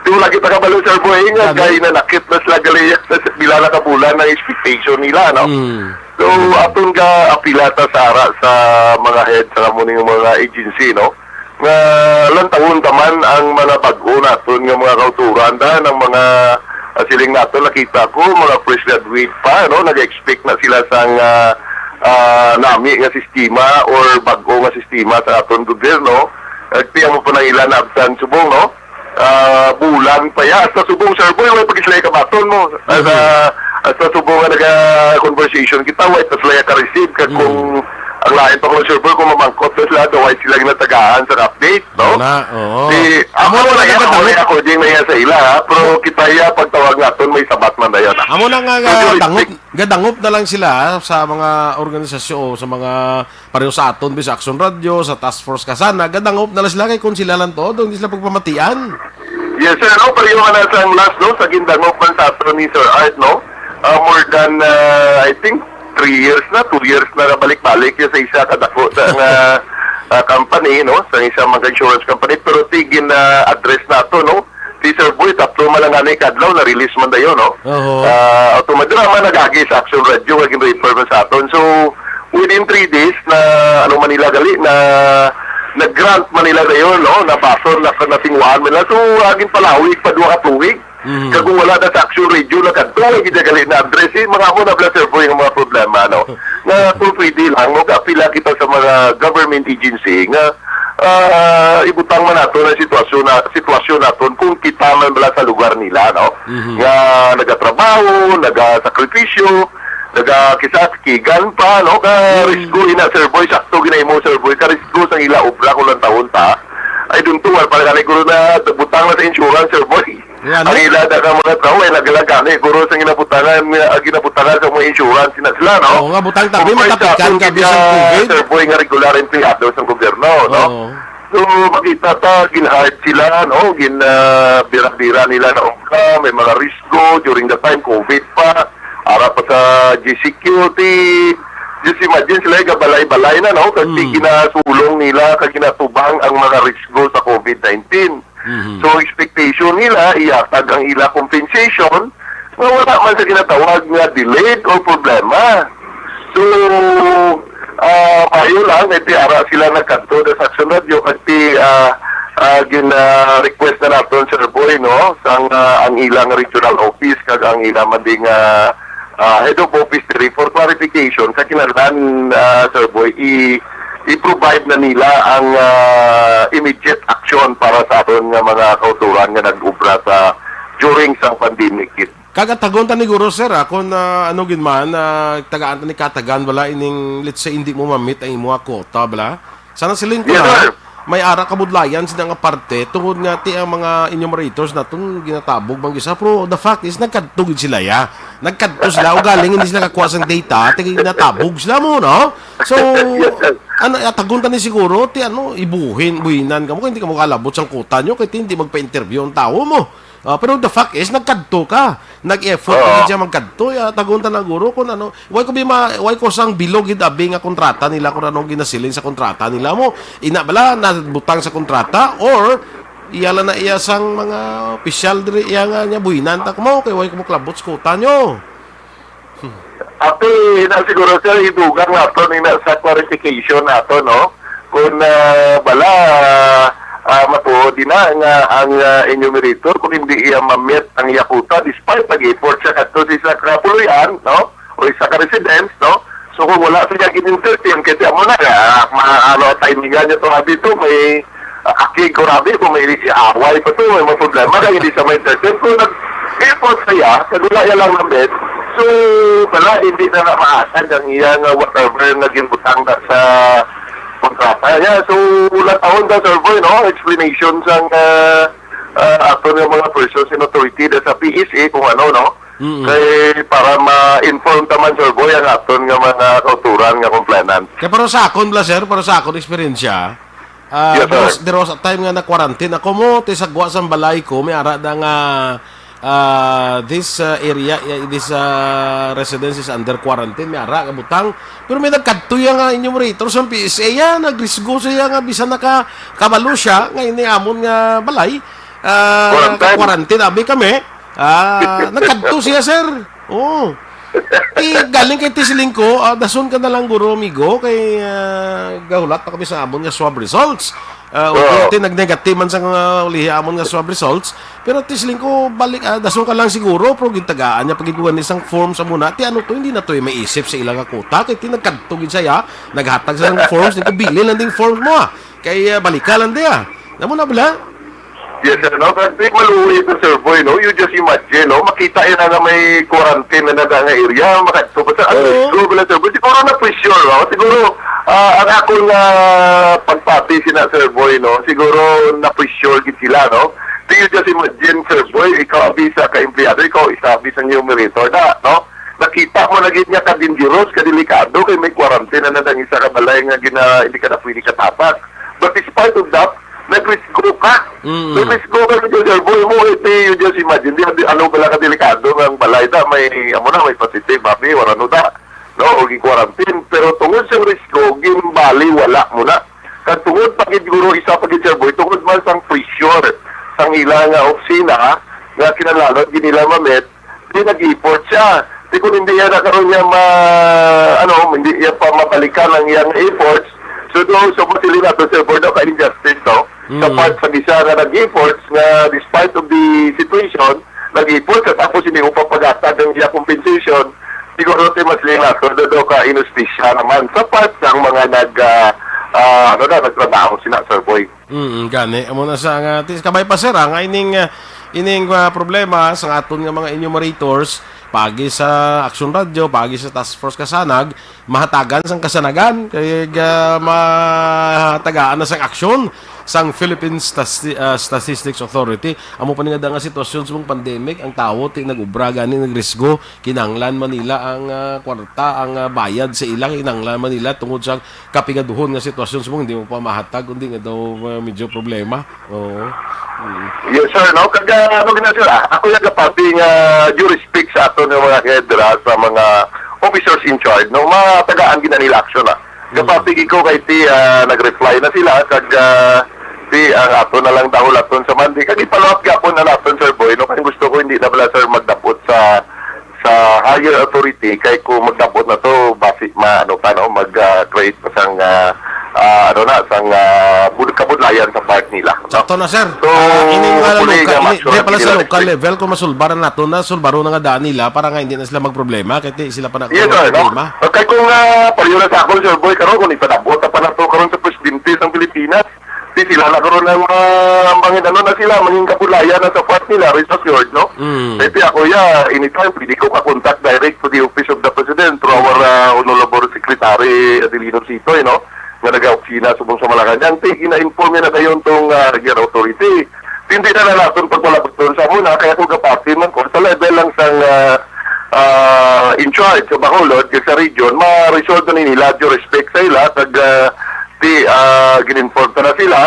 di wala kita kabalo, Sir Boy, nga Ano? kay nanakit na sila gali sa, sa pila na ka bulan ang expectation nila, no? Mm. So, aton ka apila ta sa ara sa mga head sa kamo ning mga agency, no? Nga lantawon ta man ang mga bag-o naton nga mga kauturan, da, ng mga, ah, siling naton, nakita ko, mga fresh graduate pa, no? Nag-expect na sila sang, ah, ah, nami nga sistema or bag-o nga sistema sa aton gobyerno. Nagtiyang mo pa nang ila na absan subong, no? Ah, bulan pa ya. Hasta subong, Sir Boy, way pa sila kabaton mo. Hasta, Mhm. hasta subong nga naga-conversation kita, way pa sila ka-receive. Kag Mhm. kung ang lain pa ko, Sir Boy, kung mamangkot na sila, daw way sila ginatagaan sa update, no? Wala, oo. Di, Amo ako na na lang, ako, nagadangot. Ako, di na yan sa ila, ha? Pero kita ya, pagtawag naton, may sabat man na yan, ha? Amo na nga, So, nga, you dangot, expect gadangop na lang sila, ha, sa mga organisasyon, sa mga pareho sa aton, bi, sa Action Radio, sa Task Force Kasana, gadangop na lang sila kay kung sila lang to, doon sila pagpamatian. Yes, sir. No, pareho nga na sa last, no, sa gindangop man sa aton ni Sir Art, no? Ah, more than, ah, I think, three years na, two years na, balik-balik yun sa isa kadako sa nga, ah, company, no? Sa isa mga insurance company, pero ti gin-address nato, no? Si Sir Boy, tatlo man lang ani kadlaw, na-release man dayon, no? Oho. Ah, automatic, dira man nag-agi sa Action Radio, nga gin-refer man sa aton. So, within three days, na, ano, Manila gali, na, nag-grant Manila dayon, no? Nabasol, na, natingwaan Manila. So, agin palawig pa duha ka tuig. Mhm. Kag kung wala na sa Action Radio, nakadto, ay gid gali na address. Eh, mga amo na pala, Sir Boy, ang mga problema, no? Nga, kung pwede lang, no? Kaapila kita sa mga government agency nga ah, ibutang man nato ang sitwasyon na, sitwasyon naton kung kita man bala sa lugar nila, no? Mhm. Nga nagatrabaho, nagasakripisyo, naga-, kisa kigan pa, no? Ka Mm. risgo ina, Sir Boy, sakto ginahimo, Sir Boy, ka risgo sang ila obra kung lang taon ta. Ay, dunto, wala pa gani guro na butang na sa insurance, Sir Boy. Wala. Ang ila na nga mga tao ay naglaga ni guro sa ginabutangan, nga, ang ginabutangan sa mga insurance na sila, no? Oo nga, butang tabi, Compare sa matapikan aton ka, gid bisan niya, COVID. Sir Boy, nga regular empleyado sa gobyerno, no? Oo. So, makita ta, gin-hard sila, no? Gin, ah, bira-bira nila na obra, may mga risgo during the time, COVID pa, ara pa sa G C Q T. Just imagine sila, gabalay-balay na, no? Kasi Mm. ginasulong nila, kag ginatubang ang mga risgo sa COVID nineteen. Mhm. So, expectation nila, ihatag ang ila compensation nga wala man sa ginatawag nga delayed or problema. So, ah, maayo lang, kay ti ara sila nagkadto sa Action Radio, kag ti, ah, ah, gin, ah, request na naton, Sir Boy, no? Sang, ah, ang ilang regional office, kag ang ila man ding, ah, ah, head of office diri for clarification, kag kinahanglan, ah, Sir Boy, i-, i-provide na nila ang, ah, immediate action para sa aton nga mga kauturan nga nag-ubra sa during sang pandemic. Kag atagon ta ni guro, sir, ah, kung, ah, ano gid man, ah, tagaan ta ni katagan, bala, ining, let's say, hindi mo ma-meet ang imo nga quota, bala. Sana siling ko Yes, na, sir. may ara kabudlayan sila nga parte, tungod nga ti ang mga enumerators naton ginatabog man gisa, pero the fact is, nagkadto gid sila, ya. Nagkadto sila, ugaling hindi sila kakuha sang data, ti ginatabog sila mo, no? So, Yes, sir. ano, atagon ta ni siguro, ti ano, ibuhin, buhinan kamo, kay hindi kamo kalabot sang quota nyo, kay ti hindi magpa-interview ang tao mo. Ah, pero the fact is, nagkadto ka. Nag-effort Oo. ka siya magkadto. Ya, tagon ta na, guro, kung ano. Why ko bi ma-, why ko sang bilog gid abi nga kontrata nila kung anong ginasiling sa kontrata nila mo. Ina bala, nabutang sa kontrata or iya lang na iya sang mga opisyal diri iya nga niya buhinan ta mo kay why ko moklabot sa kuta nyo. Ate, na siguro, sir, idugang nato ni na sa clarification nato, no? Kung ah, bala, ah, matuod din na nga ang ah, enumerator, kung hindi iya mamit ang iya quota, despite nag-effort siya kadto sa isa ka puloy-an, no? O isa ka residence, no? So kung wala siya gin-entertain, kaya amo na, ah, ma, ano, timingan niya to nga dito, may ah, aki ko rabi kung may away pa to, may mga problema, kaya hindi sa may entertain. Kung nag-effort siya, nagula niya lang ng bed, so, wala, hindi na na maasag ang iya nga whatever nga ginbutang na sa kontrata niya. So, wala taon daw, Sir Boy, no? Explanation sang ah, ah, ato nga mga persons in authority da sa P S A kung ano, no? Mm-mm. Kay para ma-inform ta man, Sir Boy, ang aton nga mga kauturan nga complainant. Kaya para sa akon, bla, sir, para sa akon eksperyensya, ah, Yes, there was, sir. there was a time nga na-quarantine ako mo, ti sa gwa sang balay ko, may ara da nga, ah, this ah, area, eh, this ah, residence is under quarantine, may ara nga butang. Pero may nagkadto ya nga enumerator sa P S A ya, nagrisgo siya nga bisan naka kabalo siya nga ini amon nga balay, ah, Quarantine. quarantine abi kami. Ah, nagkadto siya, sir. Oo. Ti galing kay ti siling ko, ah, dason ka na lang guro, amigo, kay ah, gahulat na kami sa amon nga swab results. Ah, Oo. okay, ti nag-negative man sa nga ulihi amon nga swab results, pero ti siling ko balik, ah, dason ka lang siguro, pero gintagaan niya pagiguan isang form sa muna. Ti ano to, hindi na to yung maisip sa ilang kuta, kay ti nagkadto gid siya, naghatag sa forms, ni ko bilin lang ding forms mo ah. Kay ah, balika lang di ah. Namo na bala? Yes, sir. No? Kasi maluwi ito, Sir Boy, no? You just imagine, no? Makita yun na nga may quarantine na nada nga area. Makadto pa sa, ano, Oo. siguro pala, Sir Boy? Siguro na pressure, no? Siguro, ah, ang ako nga pagpati sina, Sir Boy, no? Siguro na pressure gid sila, no? Do you just imagine, Sir Boy, ikaw abi sa ka-empleyado, ikaw isa abi sa numerator na, no? Nakita mo na gid nga ka-dangerous, ka-delikado, kay may quarantine na nang isa ka balay nga gina, hindi ka na pwede katapak. But despite of that, nagrisgo ka. Mm. Nagrisgo ka, Sir Boy, mo, iti, you just imagine, di, di, ano bala ka delikado nga ang balay da, may, amo na, may positive, abi, wala no da, no, o gi-quarantine. Pero tungod sa risgo, gimbali, wala mo na. Kag tungod pa gid, guro, isa pa gid, Sir Boy, tungod man sang pressure sang ila nga opisina, nga kinahanglan gid nila mamit, di nag-effort siya. Di kung hindi yan na karon niya ma, ano, hindi niya pa mabalikan ang iyang efforts. So, do, so, masili nato, Sir Boy, no, ka-injustice, no? Sa Mm. part sa isa nga nag-efforts nga despite of the situation, nag-efforts at tapos hindi mo papagatag ang iya compensation, siguro ti mas linato do, do ka inustisya naman sa part sang mga nag, ah, ah, ano na, nagtrabaho sina, Sir Boy. Mm, gani. Amo na sa nga, tis, kabay pa, sir, ah, nga ining, ah, ining, ah, problema sa aton nga mga enumerators, pagi sa Action Radio, pagi sa Task Force Kasanag, mahatagan sang kasanagan, kay, ah, mahatagaan na sang aksyon sang Philippine Stati-, ah, Statistics Authority. Amo pa ni nga da nga sitwasyon sa mga pandemic, ang tawo ti nag-ubra gani, nagrisgo, kinahanglan man nila ang, ah, kwarta, ang, ah, bayad sa ila, kinahanglan man nila tungod sa kapigaduhon nga sitwasyon sa mga hindi mo pa mahatag, kundi nga daw, ah, medyo problema. Oo. Mm. Yes, sir, no? Kag, ah, ano gina, sir, ah? Ako yung kapati nga due respect sa ato nga mga head, ah, sa mga officers in charge, no? Matagaan gina nila action, ah. Mm. Kapati ko kay ti, ah, nag-reply na sila, kag, ah, ti, ang ato na lang dahulaton sa Monday. Kag ipalawat gapon na naton, Sir Boy, no? Kay gusto ko hindi na bala, sir, magdapot sa sa higher authority, kay kung magdapot na to, basi ma, ano pa, no, mag, ah, create pa sang, ah, ah, ano na, sang, ah, bud-, kabudlayan sa part nila, no? Sakto na, sir. So, Ah, ining, ah, hopefully, local, nga ini, ma-assure di pala sa nila local next week. level, kung masulbaran nato na, sulbaro na nga daan nila para nga hindi na sila magproblema, kay ti sila pa na Yes, sir, no? problema. Kay kung, ah, pareho na sa akon, Sir Boy, karon kung ipadabot pa na to karon sa presidente sang Pilipinas, di sila na karon ang, ah, mangin-, ano na sila, mangin kabudlayan na sa part nila, rest assured, no? Mm. Kay ti ako, ya, anytime, pwede ko ka-contact direct to the office of the president through our, ah, honorable secretary, Adelino Sitoy, no? Nga nag-opisina subong sa Malacañang. Ti, gina-inform niya na kayo tong, ah, regional authority. Hindi na na naton pagpalabaton sa muna, kaya kung kapati man ko, sa level lang sang, ah, ah, in charge sa Bacolod, kag sa region, ma-resolve na nila, due respect sa ila, kag, ah, ti, ah, gin-inform na sila,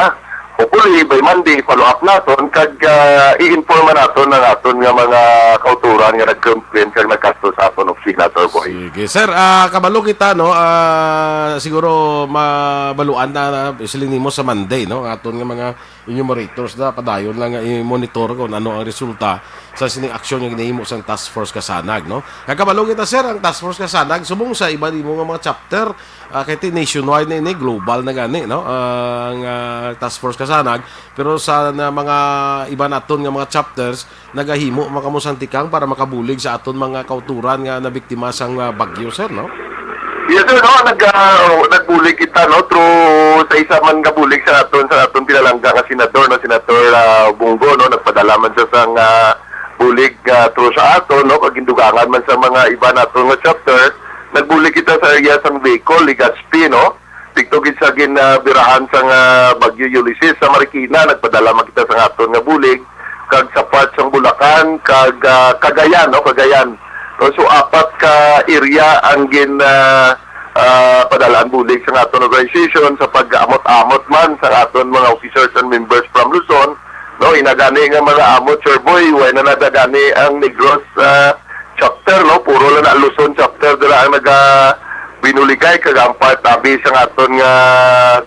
hopefully, by Monday, follow up naton, kag, ah, i-inform man naton ang aton nga mga kauturan nga nag-complain kag nagkastos sa aton opisina, Sir Boy. Sige, sir, ah, kabalo kita, no? Ah, siguro mabaluan na, na siling nimo sa Monday, no? Ang aton nga mga enumerators na padayon lang nga i-monitor kung ano ang resulta sa sining aksyon nga ginahimo sang Task Force Kasanag, no? Kag kabalo kita, sir, ang Task Force Kasanag, subong sa iba nimo nga mga chapter, ah, kay ti nationwide na ini, global na gani, no? Ah, ang, ah, Task Force Kasanag, pero sa na mga iba naton nga mga chapters, nagahimo man kamo sang tikang para makabulig sa aton mga kauturan nga nabiktima sang, ah, bagyo, sir, no? Yes, sir, no? Nag, ah, oh, nagbulig kita, no? Through sa isa man nga bulig sa aton, sa aton pinalangga nga senador, no? Senator, ah, Bong Go, no? Nagpadala man siya sang, ah, bulig, ah, through sa aton, no? Kag gindugangan man sa mga iba naton nga chapter, nagbulig kita sa area sang Bicol, Legazpi, no? Didto gid sa gin, ah, birahan sang, ah, Bagyo Ulysses sa Marikina, nagpadala man kita sa aton nga bulig, kag sa part sang Bulacan, kag, ah, Cagayan, no, Cagayan. No, so, apat ka area ang gin, ah, ah, padalaan bulig sa aton organization sa pag-amot-amot man sa aton mga officers and members from Luzon, no, ina gani nga mga amot, Sir Boy, way na nadagani ang Negros, ah, chapter, no? Puro lang na Luzon chapter dira ang naga binuligay, kag ang part abi sang aton nga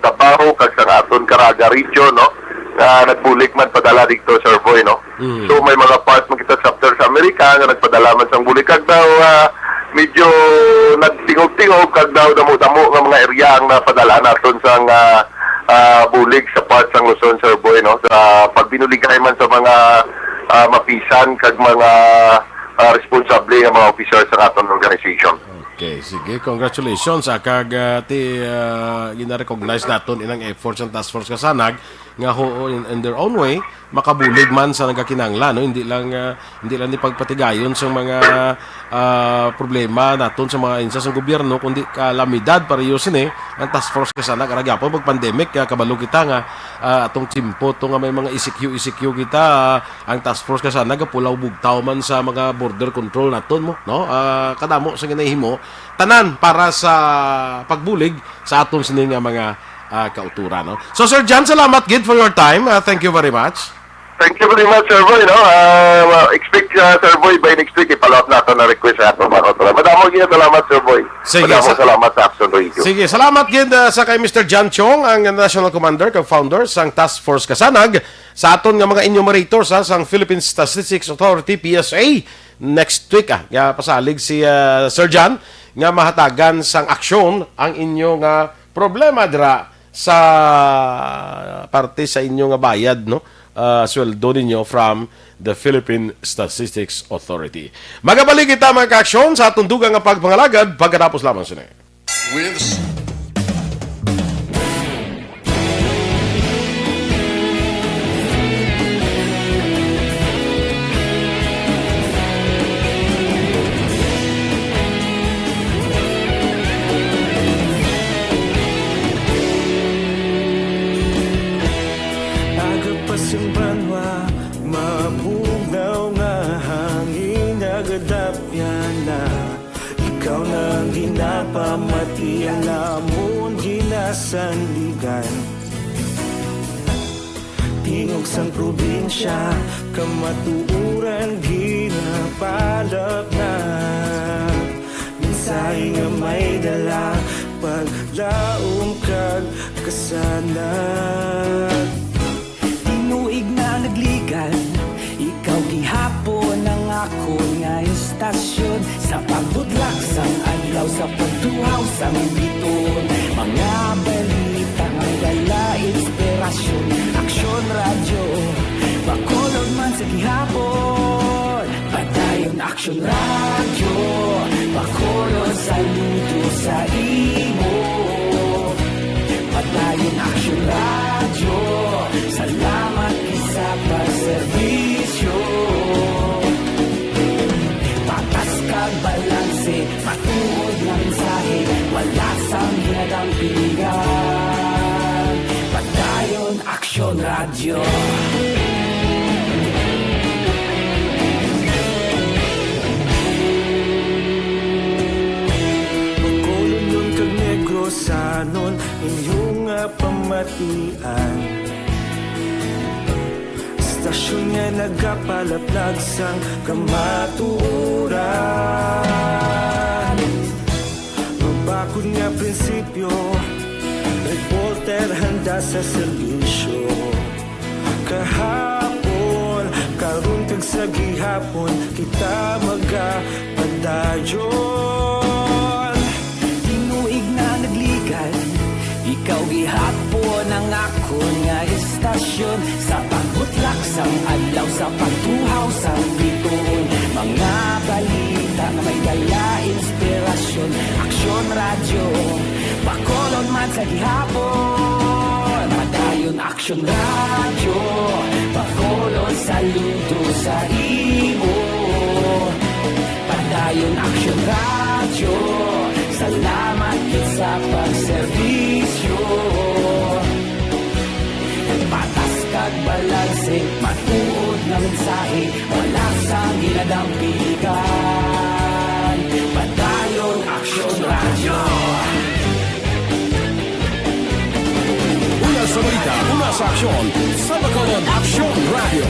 Davao kag sang aton Caraga region, no? Nga nagbulig man padala didto, Sir Boy, no? Mm. So, may mga part man kita chapter sa Amerika nga nagpadala man sang bulig, kag daw, ah, medyo nagtingog-tingog, kag daw damo-damo nga mga area ang napadalaan naton sang, ah, ah, bulig sa part sang Luzon, Sir Boy, no? Sa pagbinuligay man sa mga, ah, mapisan kag mga, ah, responsable nga mga officer sa aton organization. Okay, sige. Congratulations, ah, kag, ah, ti, ah, gina-recognize naton inang efforts sang Task Force Kasanag nga ho, in, in their own way, makabulig man sa nagakinahanglan, no? Hindi lang, ah, hindi lang ni pagpatigayon sa mga, ah, problema naton sa mga ahensya sa gobyerno, kundi kalamidad pareho sini ang Task Force Kasanag. Ara gyapon pag pandemic, ah, kabalo kita nga, ah, atong tiyempo to nga may mga E C Q, E C Q kita, ah, ang Task Force Kasanag gapulaw bugtaw man sa mga border control naton mo, no? Ah, kadamo sa ginahimo, tanan para sa pagbulig sa aton sini nga mga, ah, kauturan, no? So, Sir John, salamat gid for your time. Ah, thank you very much. Thank you very much, Sir Boy, no? Ah, expect, ah, Sir Boy, by next week, i-follow up nato na request sa ato, mga kauturan. Madamo gyud salamat, Sir Boy. Sige, madamo sa- salamat sa Action Radio. Sige, salamat gid, ah, sa kay Mister John Chong, ang National Commander kag founder sang Task Force Kasanag, sa aton nga mga enumerators, ha, sang Philippine Statistics Authority, P S A. Next week, ah, nga pasalig si, ah, Sir John nga mahatagan sang aksyon ang inyo nga problema dira sa parte sa inyo nga bayad, no? Ah, sweldo ninyo from the Philippine Statistics Authority. Magabalik kita, mga kaaksyon, sa atong dugang nga pagpangalagad pagkatapos lamang sini. With Aga pa sing banwa, mabugnaw nga hangin, nagadapyan na. Ikaw na ang ginapamati, ang amon ginasandigan. Tingog sang probinsya, kamatuoran ginapalapnag. Mensahe nga may dala, paglaom kag kasanag. Tinuig na nagligan, ikaw gihapon ang akon nga istasyon. Sa pagbudlak sang adlaw, sa pagtuhaw sang biton, mga balita nga dala inspirasyon. Aksyon Radyo, Bacolod man sa gihapon. Padayon Aksyon Radyo, Bacolod, saludo sa imo. Padayon Aksyon Radyo, salamat gid sa pagserbisyo. Patas kag balanse, matuod nga mensahe, wala sang ginadampingan. Padayon Aksyon Radyo. Bacolodnon kag Negrosanon, inyo nga pamatian. Nagapalaplag sang kamatuoran. Mabakod nga prinsipyo, reporter handa sa serbisyo. Kahapon, karon kag sa gihapon, kita magapadayon. Tinuig na nagligad, ikaw gihapon ang akon nga istasyon. Sa pagbutlak sang adlaw, sa pagtuhaw sang bituon, mga balita nga may dala inspirasyon. Aksyon Radyo, Bacolod man sa gihapon. Padayon Aksyon Radyo, Bacolod, saludo sa imo. Padayon Aksyon Radyo, salamat gid sa pagserbisyo. Patas kag balanse, matuod nga mensahe, wala sang ginadampigan. Padayon Aksyon Radyo. Una sa balita, una sa aksyon, sa Bacolod Aksyon Radyo.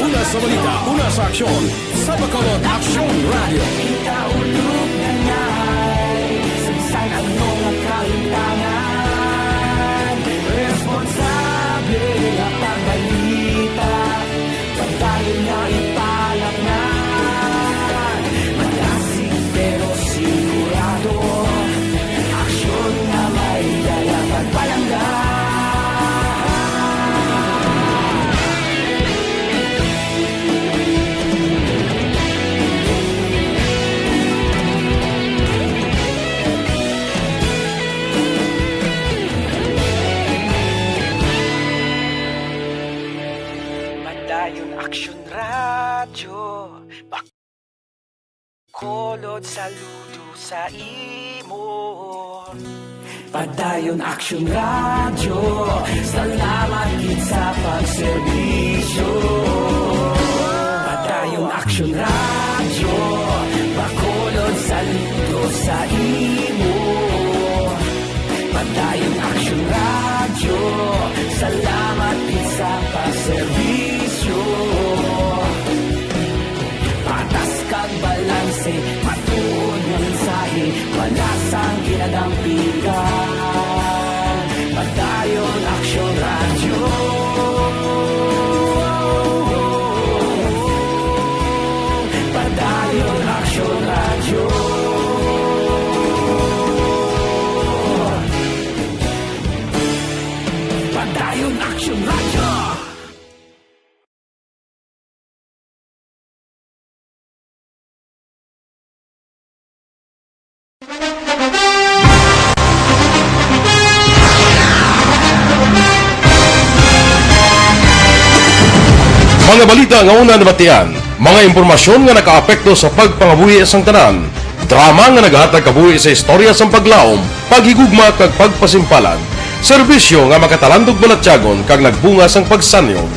Una sa balita, una sa aksyon, sa Bacolod Aksyon Radyo. Kita ulog na ngay, sa bisan ano nga kalimtangan, responsable nga pagbalita. Padayon nga ipalapnan, malasig pero sigurado. Aksyon nga may dala kag palangga. Padayon Aksyon Radyo. Bacolod, saludo sa imo. Padayon Aksyon Radyo, salamat gid sa pagserbisyo. Padayon Aksyon Radyo, Bacolod, saludo sa imo. Padayon Aksyon Radyo, salamat gid sa pagserbisyo. Patas kag balanse, matuod nga mensahe, wala sang ginadampigan. Padayon Aksyon Radyo. Padayon Aksyon Radyo. Padayon Aksyon Radyo. Mga balita nga una nabatian, mga impormasyon nga nakaapekto sa pagpangabuhi sang tanan, drama nga nagahatag kabuhi sa istorya sang paglaom, paghigugma kag pagpasimpalan, serbisyo nga makatalandog balatyagon kag nagbunga sang pagsanyog.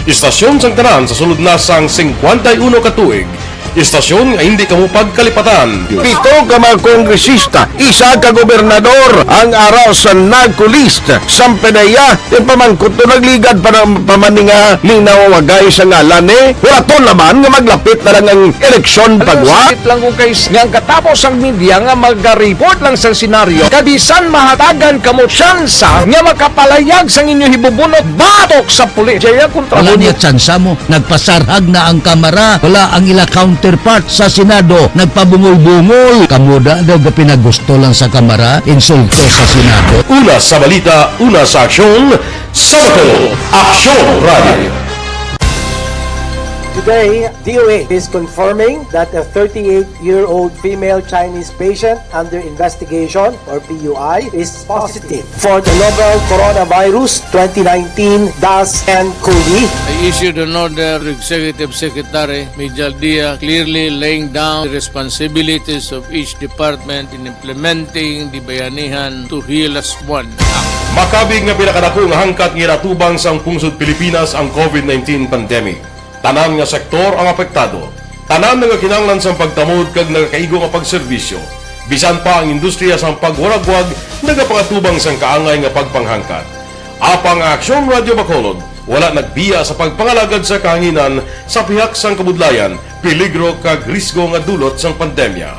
Istasyon sang tanan sa sulod na sang singkwenta y uno ka tuig. Istasyon nga hindi kamo pagkalipatan. Pito ka mga kongresista, isa ka gobernador ang ara sa narco list. Sampe na iya, yung pamangkot to nagligad pa ng pamaninga, linaw wagay sa ngalan ni. Wala to naman nga maglapit na lang ang eleksyon pagwa. Sakit lang ko kay s-, nga ang katapos ang media nga mag-report lang sa senaryo, kabisan mahatagan kamo tsansa nga makapalayag sang inyo hibubunot batok sa pulis. Jaya kontra Wala mo. Niya tsansa mo. Nagpasarhag na ang Kamara. Wala ang ila counterpart sa Senado. Nagpabungol-bungol. Kamo da daw gapinagusto lang sa Kamara. Insulto sa Senado. Una sa balita, una sa aksyon, sa Bacolod Aksyon Radio. Today, D O A is confirming that a thirty-eight-year-old female Chinese patient under investigation, or P U I, is positive for the novel coronavirus twenty nineteen dash N COVID. I issued an order to Executive Secretary Mijal Dia, clearly laying down the responsibilities of each department in implementing the Bayanihan to Heal As One Act. Makabig nga pinakadako nga hangkat nga ginatubang sang pungsod Pilipinas ang COVID nineteen pandemic. Tanan nga sektor ang apektado. Tanan nagakinahanglan sang pagtamod kag nagakaigo nga pagserbisyo. Bisan pa ang industriya sang pagwaragwag nagapangatubang sang kaangay nga pagpanghangkat. Apang ang Aksyon Radyo Bacolod wala nagbiya sa pagpangalagad sa kahanginan sa pihak sang kabudlayan, peligro kag risgo nga dulot sang pandemya.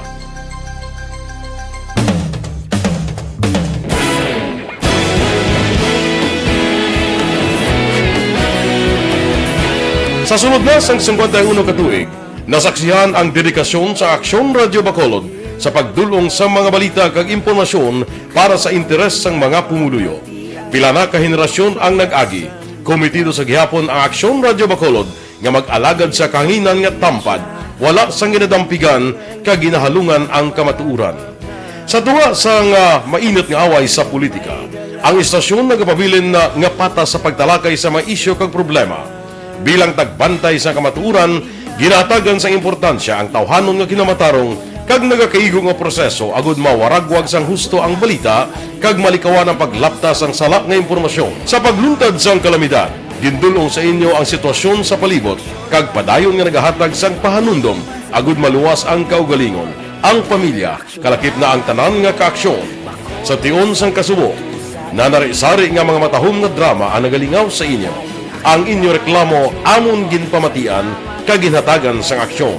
Sa sulod na sang singkwenta y uno ka tuig, nasaksihan ang dedikasyon sa Aksyon Radyo Bacolod sa pagdul-ong sa mga balita kag impormasyon para sa interes sang mga pumuluyo. Pila na ka henerasyon ang nag-agi. Komitido sa gihapon ang Aksyon Radyo Bacolod nga mag-alagad sa kahanginan nga tampad, wala sang ginadampigan kag ginahalungan ang kamatuoran. Sa tunga sang, ah, mainit nga away sa politika, ang istasyon nagapabilin na nga patas sa pagtalakay sa mga isyu kag problema. Bilang tagbantay sa kamatuoran, ginahatagan sang importansya ang tawhanon nga kinamatarong kag nagakaigo nga proseso agud mawaragwag sang husto ang balita kag malikawan ang paglapta sang sala nga impormasyon. Sa pagluntad sang kalamidad, gindul-ong sa inyo ang sitwasyon sa palibot kag padayon nga nagahatag sang pahanumdom agud maluwas ang kaugalingon, ang pamilya, kalakip na ang tanan nga kaaksyon. Sa tion sang kasubo, nanari-sari nga mga matahom nga drama ang nagalingaw sa inyo. Ang inyo reklamo amon ginpamatian kag ginhatagan sang aksyon.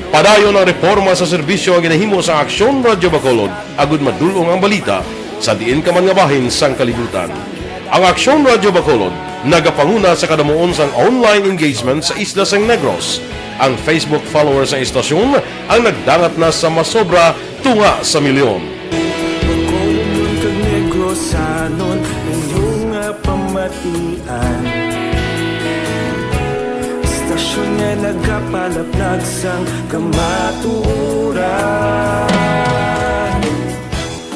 Padayon ang reporma sa serbisyo nga ginahimo sang Aksyon Radyo Bacolod agud madul-ong ang balita sa diin ka man nga bahin sang kalibutan. Ang Aksyon Radyo Bacolod nagapanguna sa kadamuon sang online engagement sa isla sang Negros. Ang Facebook followers sang istasyon ang nagdangat na sa masobra tunga sa milyon. Bacolod kag Negrosanon, inyo nga pamatian. Istasyon nga nagapalaplag sang kamatuoran.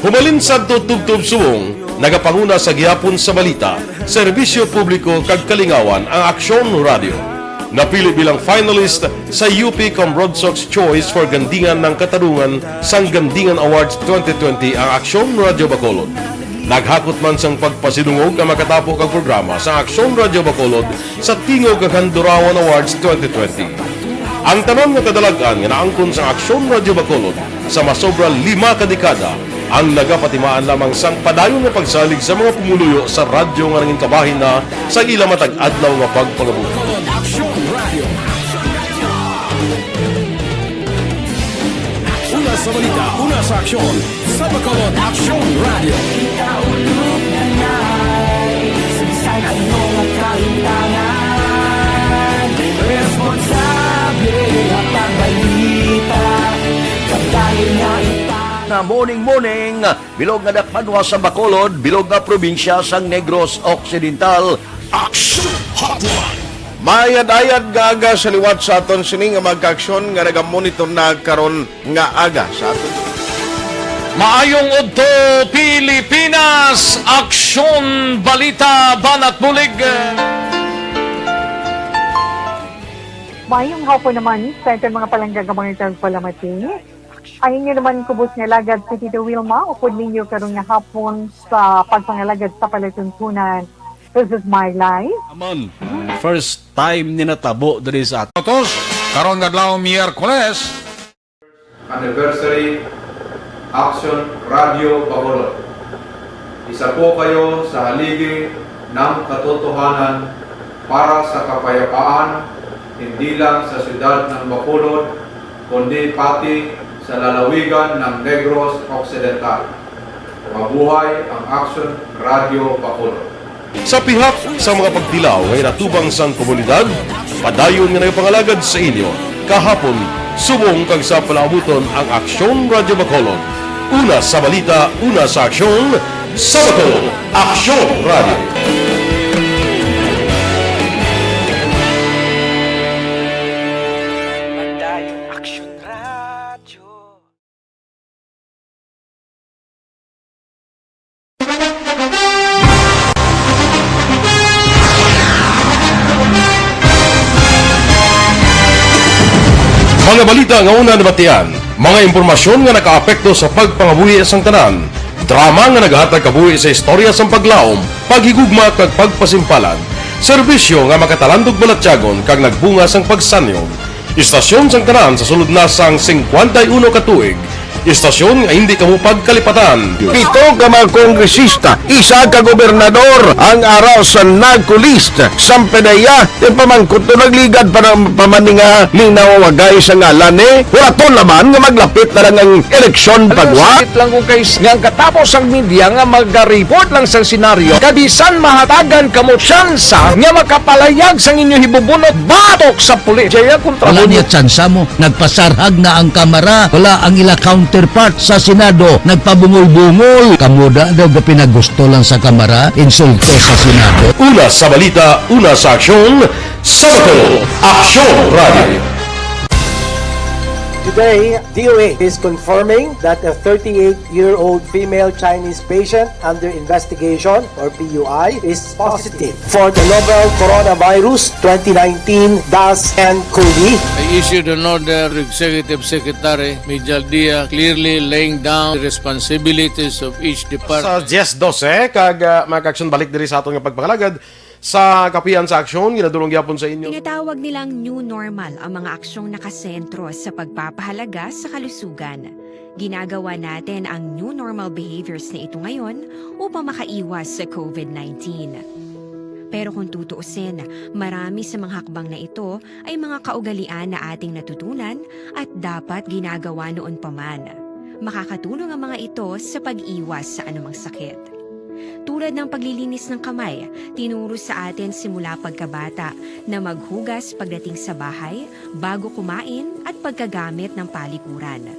Humalin sadto tubtob subong, nagapanguna sa gihapon sa balita, serbisyo publiko kag kalingawan ang Aksyon Radyo. Napili bilang finalist sa U P Comrodsocs Choice for Gandingan ng Katarungan sang Gandingan Awards twenty twenty ang Aksyon Radyo Bacolod. Naghakot man sang pagpasidungog ang makatapo kag programa sa Aksyon Radyo Bacolod sa Tingog kag Handurawan Awards twenty twenty. Ang tanan nga kadalag-an nga naangkon sang Aksyon Radyo Bacolod sa masobra lima ka dekada ang nagapatimaan lamang sang padayon nga pagsalig sa mga pumuluyo sa radyo nga nangin kabahin na sa ila matag adlaw nga pagpangabuhi. Una sa balita, una sa aksyon, sa Bacolod Aksyon Radio. Kita ulog na nai, sa bisan ano nga kahintangan, responsable nga pagbalita, kabahin nga ita- Na morning, morning, bilog nga dakpanwa sa Bacolod, bilog nga probinsya sang Negros Occidental. Action Hotline. Maayad-ayad nga aga sa liwat sa aton sini nga mga kaaksyon nga nagamonitor na karon nga aga sa aton. Maayong udto, Pilipinas! Aksyon, balita, banat bulig. Maayong hapon naman sa aton mga palangga nga mga tagpalamati. Ang inyo naman kubos nga alagad si Tito Wilma, upod ninyo karon nga hapon sa pagpangalagad sa palatuntunan. This is my life. Amon, first time ni natabo diri sa aton. Todos, karon nga adlaw, Miyerkules. Anniversary, Action Radio Bacolod. Isa po kayo sa haligi ng katotohanan para sa kapayapaan, hindi lang sa siyudad ng Bacolod, kundi pati sa lalawigan ng Negros Occidental. Mabuhay ang Action Radio Bacolod. Sa pihak sa mga pagtilaw nga ginatubang sang komunidad, padayon nga nagapangalagad sa inyo kahapon, subong kag sa palaabuton ang Aksyon Radyo Bacolod. Una sa balita, una sa aksyon, sa Bacolod, Aksyon Radyo. Padayon Aksyon Radyo. Mga balita nga una nabatian, mga impormasyon nga nakaapekto sa pagpangabuhi sang tanan, drama nga nagahatag kabuhi sa istorya sang paglaom, paghigugma kag pagpasimpalan, serbisyo nga makatalandog balatyagon kag nagbunga sang pagsanyog, istasyon sang tanan sa sulod na sang singkwenta y uno ka tuig, Istasyon nga hindi kamo pagkalipatan. Pito ka mga kongresista, isa ka gobernador ang ara sa narco list. Sampanaya, ipamangkot to nagligad pa ng pamaninga ni nawagay sa ngalan ni Huraton naman nga maglapit na lang ang eleksyon pagwa. Sakit lang kung kay nga ang katapos ang media nga mag-report lang sa senaryo, kabisan mahatagan kamo tsansa nga makapalayag sang inyo hibubunot batok sa pulis. Jaya kontra Wala niya tsansa mo. Nagpasarhag na ang kamara. Wala ang ila counterpart sa Senado. Nagpabungol-bungol. Kamo da daw ga pinagusto lang sa kamara. Insulto sa Senado. Una sa balita, una sa aksyon, sa Bato, Aksyon Radio. Today, D O A is confirming that a thirty-eight-year-old female Chinese patient under investigation, or P U I, is positive for the novel coronavirus twenty nineteen dash N cov. I issued an order to Executive Secretary Mijal Dia, clearly laying down the responsibilities of each department. Sa diyes dose, kag, ah, mga kaaksyon, balik diri sa aton nga pagpangalagad sa Kapihan sa Aksyon, ginadulong gyapon sa inyo. Tinatawag nilang new normal ang mga aksyong nakasentro sa pagpapahalaga sa kalusugan. Ginagawa natin ang new normal behaviors na ito ngayon upang makaiwas sa covid nineteen. Pero kung tutuusin, marami sa mga hakbang na ito ay mga kaugalian na ating natutunan at dapat ginagawa noon pa man. Makakatulong ang mga ito sa pag-iwas sa anumang sakit. Tulad ng paglilinis ng kamay, tinuro sa atin simula pagkabata na maghugas pagdating sa bahay, bago kumain, at pagkagamit ng palikuran.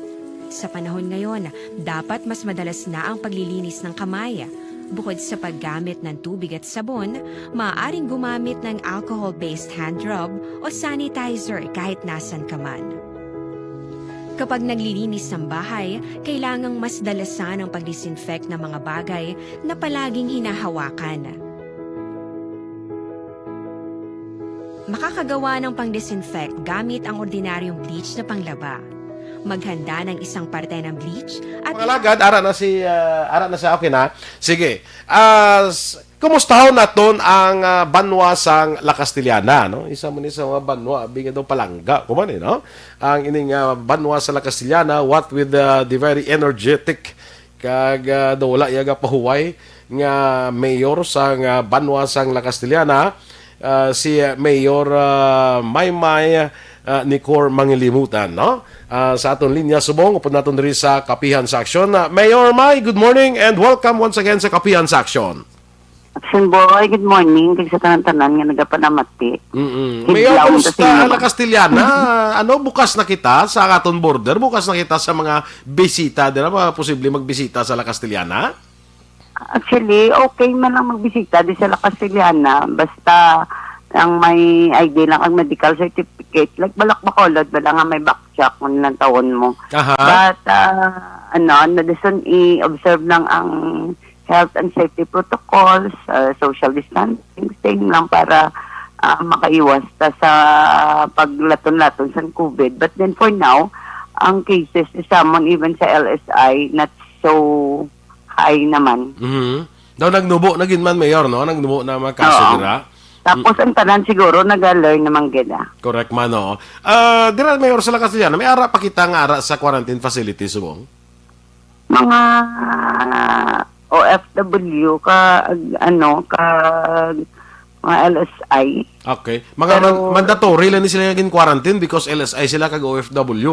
Sa panahon ngayon, dapat mas madalas na ang paglilinis ng kamay. Bukod sa paggamit ng tubig at sabon, maaaring gumamit ng alcohol-based hand rub o sanitizer kahit nasan ka man. Kapag naglilinis ng bahay, kailangang mas dalasan ang pag-disinfect ng mga bagay na palaging hinahawakan. Makakagawa ng pang-disinfect gamit ang ordinaryong bleach na panglaba. Maghanda ng isang parte ng bleach at Mga alagad, ara na si, ah, ara na sa, okay na. Sige. Ah, s-, kumustahon naton ang, ah, banwa sang La Castellana, no? Isa man ni sa mga banwa, abi nga daw palangga, kuman eh, no? Ang ining, ah, banwa sa La Castellana, what with the, the very energetic kag, ah, daw wala iya gapahuway nga mayor sang, ah, banwa sang La Castellana, ah, si, ah, Mayor, ah, Maymay, ah, Nicor Mangilimutan, no? Ah, sa aton linya subong, upod naton diri sa Kapihan sa Aksyon. Ah, Mayor May, good morning and welcome once again sa Kapihan sa Aksyon. Action Boy, good morning. Kag sa tanan-tanan nga nagapanamati. Mm-mm. Mayor, Kidlaw kumusta sa ang inyo. La Castellana? Ano, bukas na kita sa aton border? Bukas na kita sa mga bisita, di na ba posible magbisita sa La Castellana? Actually, okay man lang magbisita di sa La Castellana. Basta ang may I D lang, ang medical certificate. Like, balak Bacolod, wala nga may back check kung ilang taon mo. Aha. But, ah, ano, na dason i-observe lang ang health and safety protocols, ah, social distancing, same lang para, ah, makaiwas ta sa paglaton-laton sa covid. But then for now, ang cases is summon even sa L S I, not so high naman. Mhm. Daw nagnubo na gid man, Mayor, no? Nagnubo na mga kaso Oo. dira. Tapos ang tanan siguro nag-learn naman gid, ah. Correct man, oo. Ah, dira, Mayor, sa La Castellana, may ara pa kita nga ara sa quarantine facility subong? Mga O F W ka, ag-, ano, ka, mga L S I. Okay. Mga Pero man-, mandatory lang ni sila nga gin-quarantine because L S I sila kag O F W.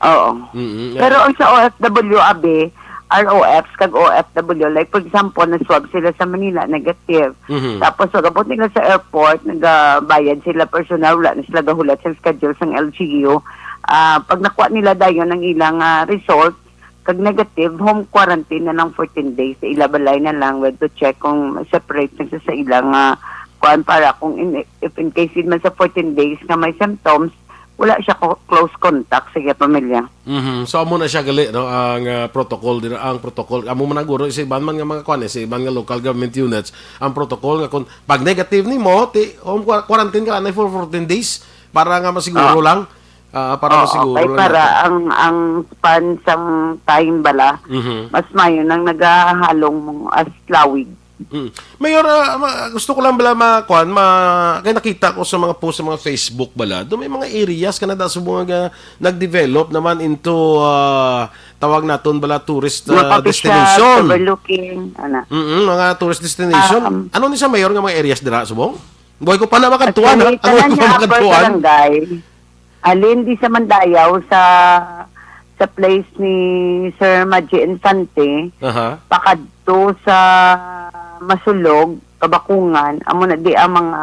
Oo. Mm-mm, yeah. Pero ang sa O F W, abi, R O Fs kag O F W, like, for example, nag-swab sila sa Manila, negative. Mhm. Tapos, pag-abot nila sa airport, nagabayad sila personal, wala na sila gahulat sa schedule sang L G U. Ah, pag nakuha nila dayon ang ilang, ah, result, kag negative, home quarantine na lang fourteen days. Sa ila balay na lang, we have to check kung separate na siya sa ilang, ah, kuan, para kung in, if in case yun man sa fourteen days nga may symptoms, wala siya ko, close contact sa iya pamilya. Mhm. So, amo na siya gali, no, ang, ah, protocol din, ang protocol. Amo man ang guro sa iban man nga mga kuan, eh, sa iban nga local government units, ang protocol nga kung pag negative nimo, ti, home qua-, quarantine ka na for fourteen days para nga masiguro Ah. lang. Ah, para Oo, masiguro kay lang para natin. ang, ang span sang time bala, Mhm. mas mayo nang nagahalong mo as lawig. Mm. Mayor, ah, ma-, gusto ko lang bala ma-, kuan, ma-, kay nakita ko sa mga post sa mga Facebook bala, do may mga areas ka na da subong nga nag-develop naman into, ah, tawag naton bala, tourist, Mga ah, coffee shop, destination. Overlooking, ana. Mm, mga tourist destination. Um, Ano ni sa mayor nga mga areas dira, subong? Buhay ko pa na makadtuan, ha? Actually, Ano tanan ko niya upper makadtuan? Barangay. Halin di sa Mandayaw, sa, sa place ni Sir Maji Infante, Aha. pakadto sa Masulog, Kabakungan, amo na di ang mga,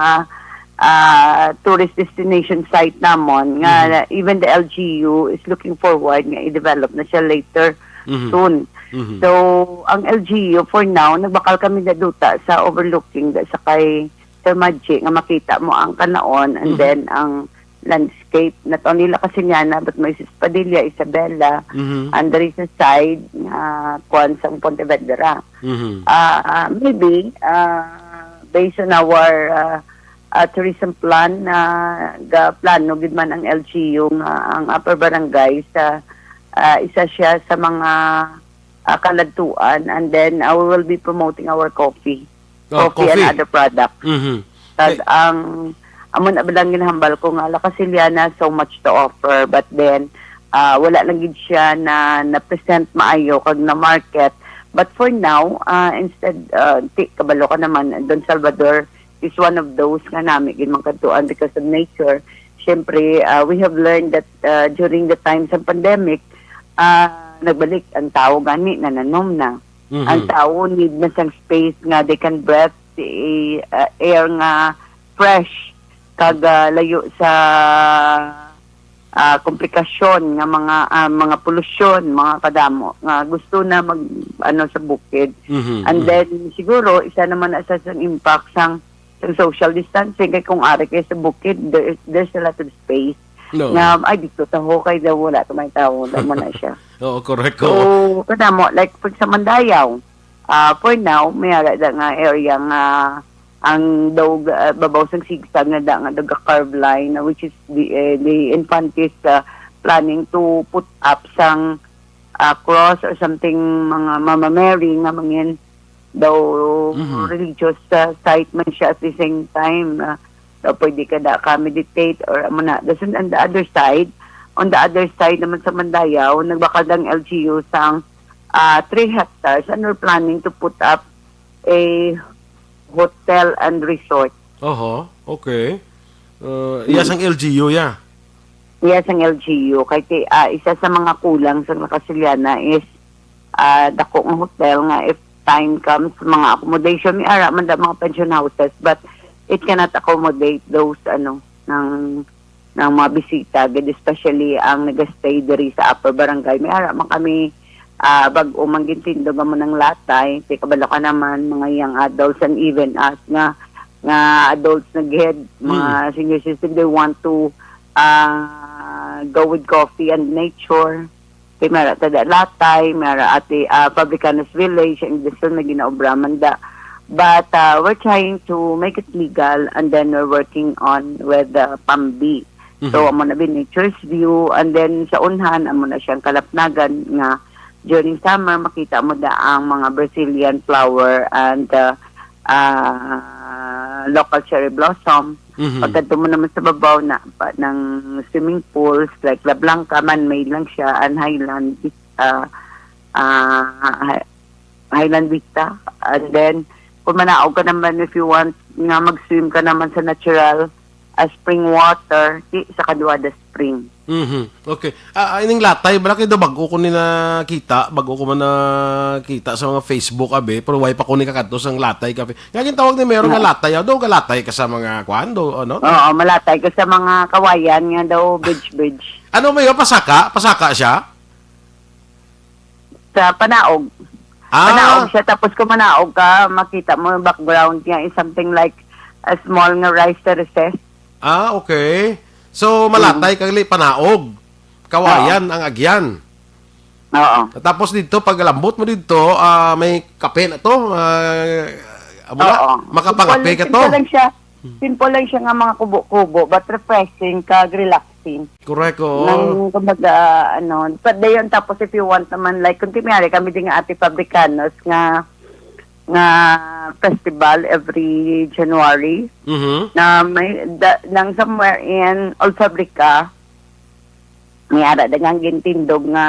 ah, tourist destination site namon nga Mhm. even the L G U is looking forward nga i-develop na siya later Mhm. soon. Mhm. So, ang L G U for now, nagbakal kami na duta sa overlooking da sa kay Sir Maji nga makita mo ang kanaon and Mhm. then ang landscape, not only La Casiliana, but Moises Padilla, Isabela, Mhm. and there is a side nga kuwan sa Pontevedra. Mhm. Ah, maybe, ah, based on our, ah, ah, tourism plan, na ga-plano gid man ang L G U nga ang Upper Barangay sa, ah, isa siya sa mga, ah, kaladtuan, and then, ah, we will be promoting our coffee. Oh, Coffee and coffee. other products. Mhm. Kag Eh, ang, amo na ba lang ginhambal ko nga La Casiliana, so much to offer, but then, ah, wala lang gid siya na, na-present maayo kag na-market. But for now, ah, instead, ah, ti, kabalo ka naman, Don Salvador is one of those nga nami gid man kadtuan because of nature. Siyempre, ah, we have learned that, ah, during the time sa pandemic, ah, nagbalik ang tao gani, nananom na. Mhm. Ang tao need na sang space nga they can breathe the, ah, air nga fresh kag, ah, layo sa, ah, komplikasyon nga mga, ah, mga polusyon, mga kadamo nga gusto na mag, ano, sa bukid. Mhm, And mhm. then, siguro, isa naman na sa, sa impact sang, sang social distancing, kay kung ari kay sa bukid, there is, there's a lot of space No. nga, "Ay, dito taho kay daw wala to may tao," wala mo na siya. Oo, correct, So, oo. kadamo, like, pag sa Mandayaw, ah, for now, may ara da nga area nga ang daw, ah, babaw sang sigsag na da nga daw ga-curve line, na which is the, eh, the Infantes, ah, planning to put up sang, ah, cross or something, mga Mama Mary nga mangin daw Mhm. religious, ah, site man siya at the same time, ah, daw pwede ka da ka meditate or amo na. Dason on the other side, on the other side naman sa Mandayaw, nagbakal ang L G U sang, ah, three hectares and we're planning to put up a hotel and resort. Oho, okay. Uh, iya sang L G U, ya. Yes, ang L G U. Kay ti, ah, isa sa mga kulang sa La Casiliana is, ah, dako nga hotel nga if time comes, mga accommodation, may ara man da mga pension houses, but it cannot accommodate those, ano, ng, ng mga bisita, gid especially ang nagastay diri sa Upper Barangay. May ara man kami, ah, bag-o man gintindog amo ng latay, kay kabalo ka naman, mga young adults and even us nga, nga adults na gid, mga Mm. senior citizen, they want to, ah, go with coffee and nature. Kay mara ta da latay, mara ati, ah, Fabricanos Village, and this one na ginaobra man da. But, ah, we're trying to make it legal, and then we're working on with, ah, Pambi. So, Mhm. amo na bi Nature's View, and then sa unhan, amo na siyang Kalapnagan nga during summer, makita mo da ang mga Brazilian flower and, ah, ah, local cherry blossom. Mhm. Pagkadto mo naman sa babaw na pa, ng swimming pools, like La Blanca, man-made lang siya, and Highland, ah, ah, Hi-, Highland Vista. And then, kung manaog ka naman, if you want nga mag-swim ka naman sa natural, ah, spring water, di sa Caduada Spring. Mhm. Okay. Ah, ah, ining latay, bala kay daw bag-o ko ni nakita, bag-o ko man nakita sa mga Facebook, abi, pero way pa ko ni kakadto sang Latay Cafe. Nga gintawag ni Mayor nga Ah. latay, ah, daw ka latay ka sa mga kwan, daw, ano? Oo, malatay ka sa mga kawayan nga daw, bridge, bridge. Ano, Mayor, pasaka? Pasaka siya? Sa panaog. Ah. Panaog siya, tapos kung manaog ka, makita mo yung background niya is something like a small nga rice terraces. Ah, okay. So, malatay Mm. kag li panaog. Kawayan Oo. ang agyan. Oo. Tapos dito, pag lambot mo dito, ah, may kape na to. Ah, amo na, Oo. makapangape Simple, ka to. simple lang siya. Hmm. Simple lang siya nga mga kubo-kubo, but refreshing kag relaxing. Correct, oo. Nang, kumbaga, ano, but dayon tapos if you want naman, like, kung timiyari kami din nga ati Fabricanos nga, nga festival every January, Mhm. na may, da, nang somewhere in Old Fabrica, may ara daghang gintindog nga,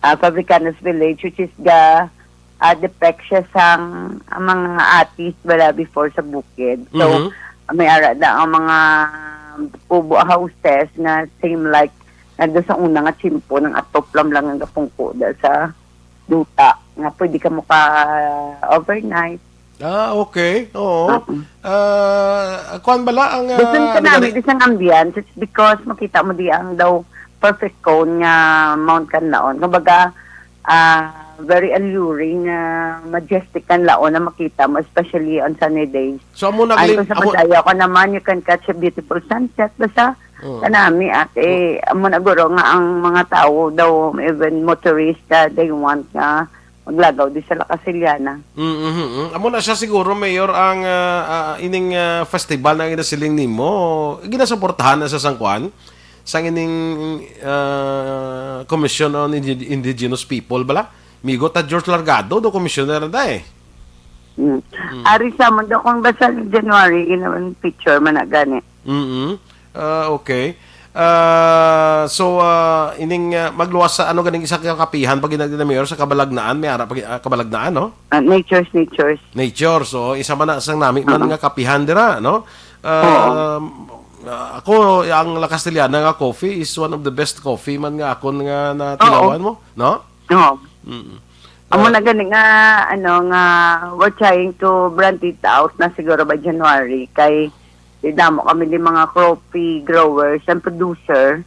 ah, Fabricanos Village, which is the, ah, depict siya sang, ang mga atis bala before sa bukid. So, Mhm. may ara na ang mga kubo houses nga same like nga doon sa una nga tiyempo, nang atop lang lang ang gapungko da sa duta, nga pwede ka mo ka overnight. Ah, okay. Oo. Oo. Ah, kuwan bala ang, Doon ah, ka ano namin, gani? Isang ambience, it's because makita mo di ang daw perfect cone nga Mount Kanlaon. Kumbaga, ah, very alluring, ah, majestic Kanlaon na makita mo, especially on sunny days. So, amo na And gali-, kung sa amo Padayaw ka naman, you can catch a beautiful sunset. Basta, Oo. kanami, ate, amo na guro nga ang mga tao daw, even motorista, they want nga maglagaw di sa La Castellana. Mm, mm, mm. Amo na siya siguro, Mayor, ang, ah, ah, ining, ah, festival na ginasiling nimo, ginasuportahan na sa sangkuan, sang ining, ah, Commission on Indi-, Indigenous People bala? Migo ta George Largado do commissioner na eh. Mm. Mm. Ari sa mo do kung basta ni January, ginawan picture man na gani. Mm. Ah, okay. Ah, so, ah, ining, ah, magluwas sa ano ganing isa ka kapihan pag ginagdi na Mayor sa Kabalagnaan, may ara pag, ah, Kabalagnaan, no? Ah, Nature's, Nature's. Nature. So, isa man na sang nami man Oo. nga kapihan dira, no? Ah, Oo. ah, ako, ang La Castellana nga coffee is one of the best coffee man nga akon nga natilawan Oo. mo, no? Oo. Mm. Amo Ah. na gani nga, ano, nga we're trying to brand it out na siguro by January. Kay, di damo kami di mga coffee growers and producer.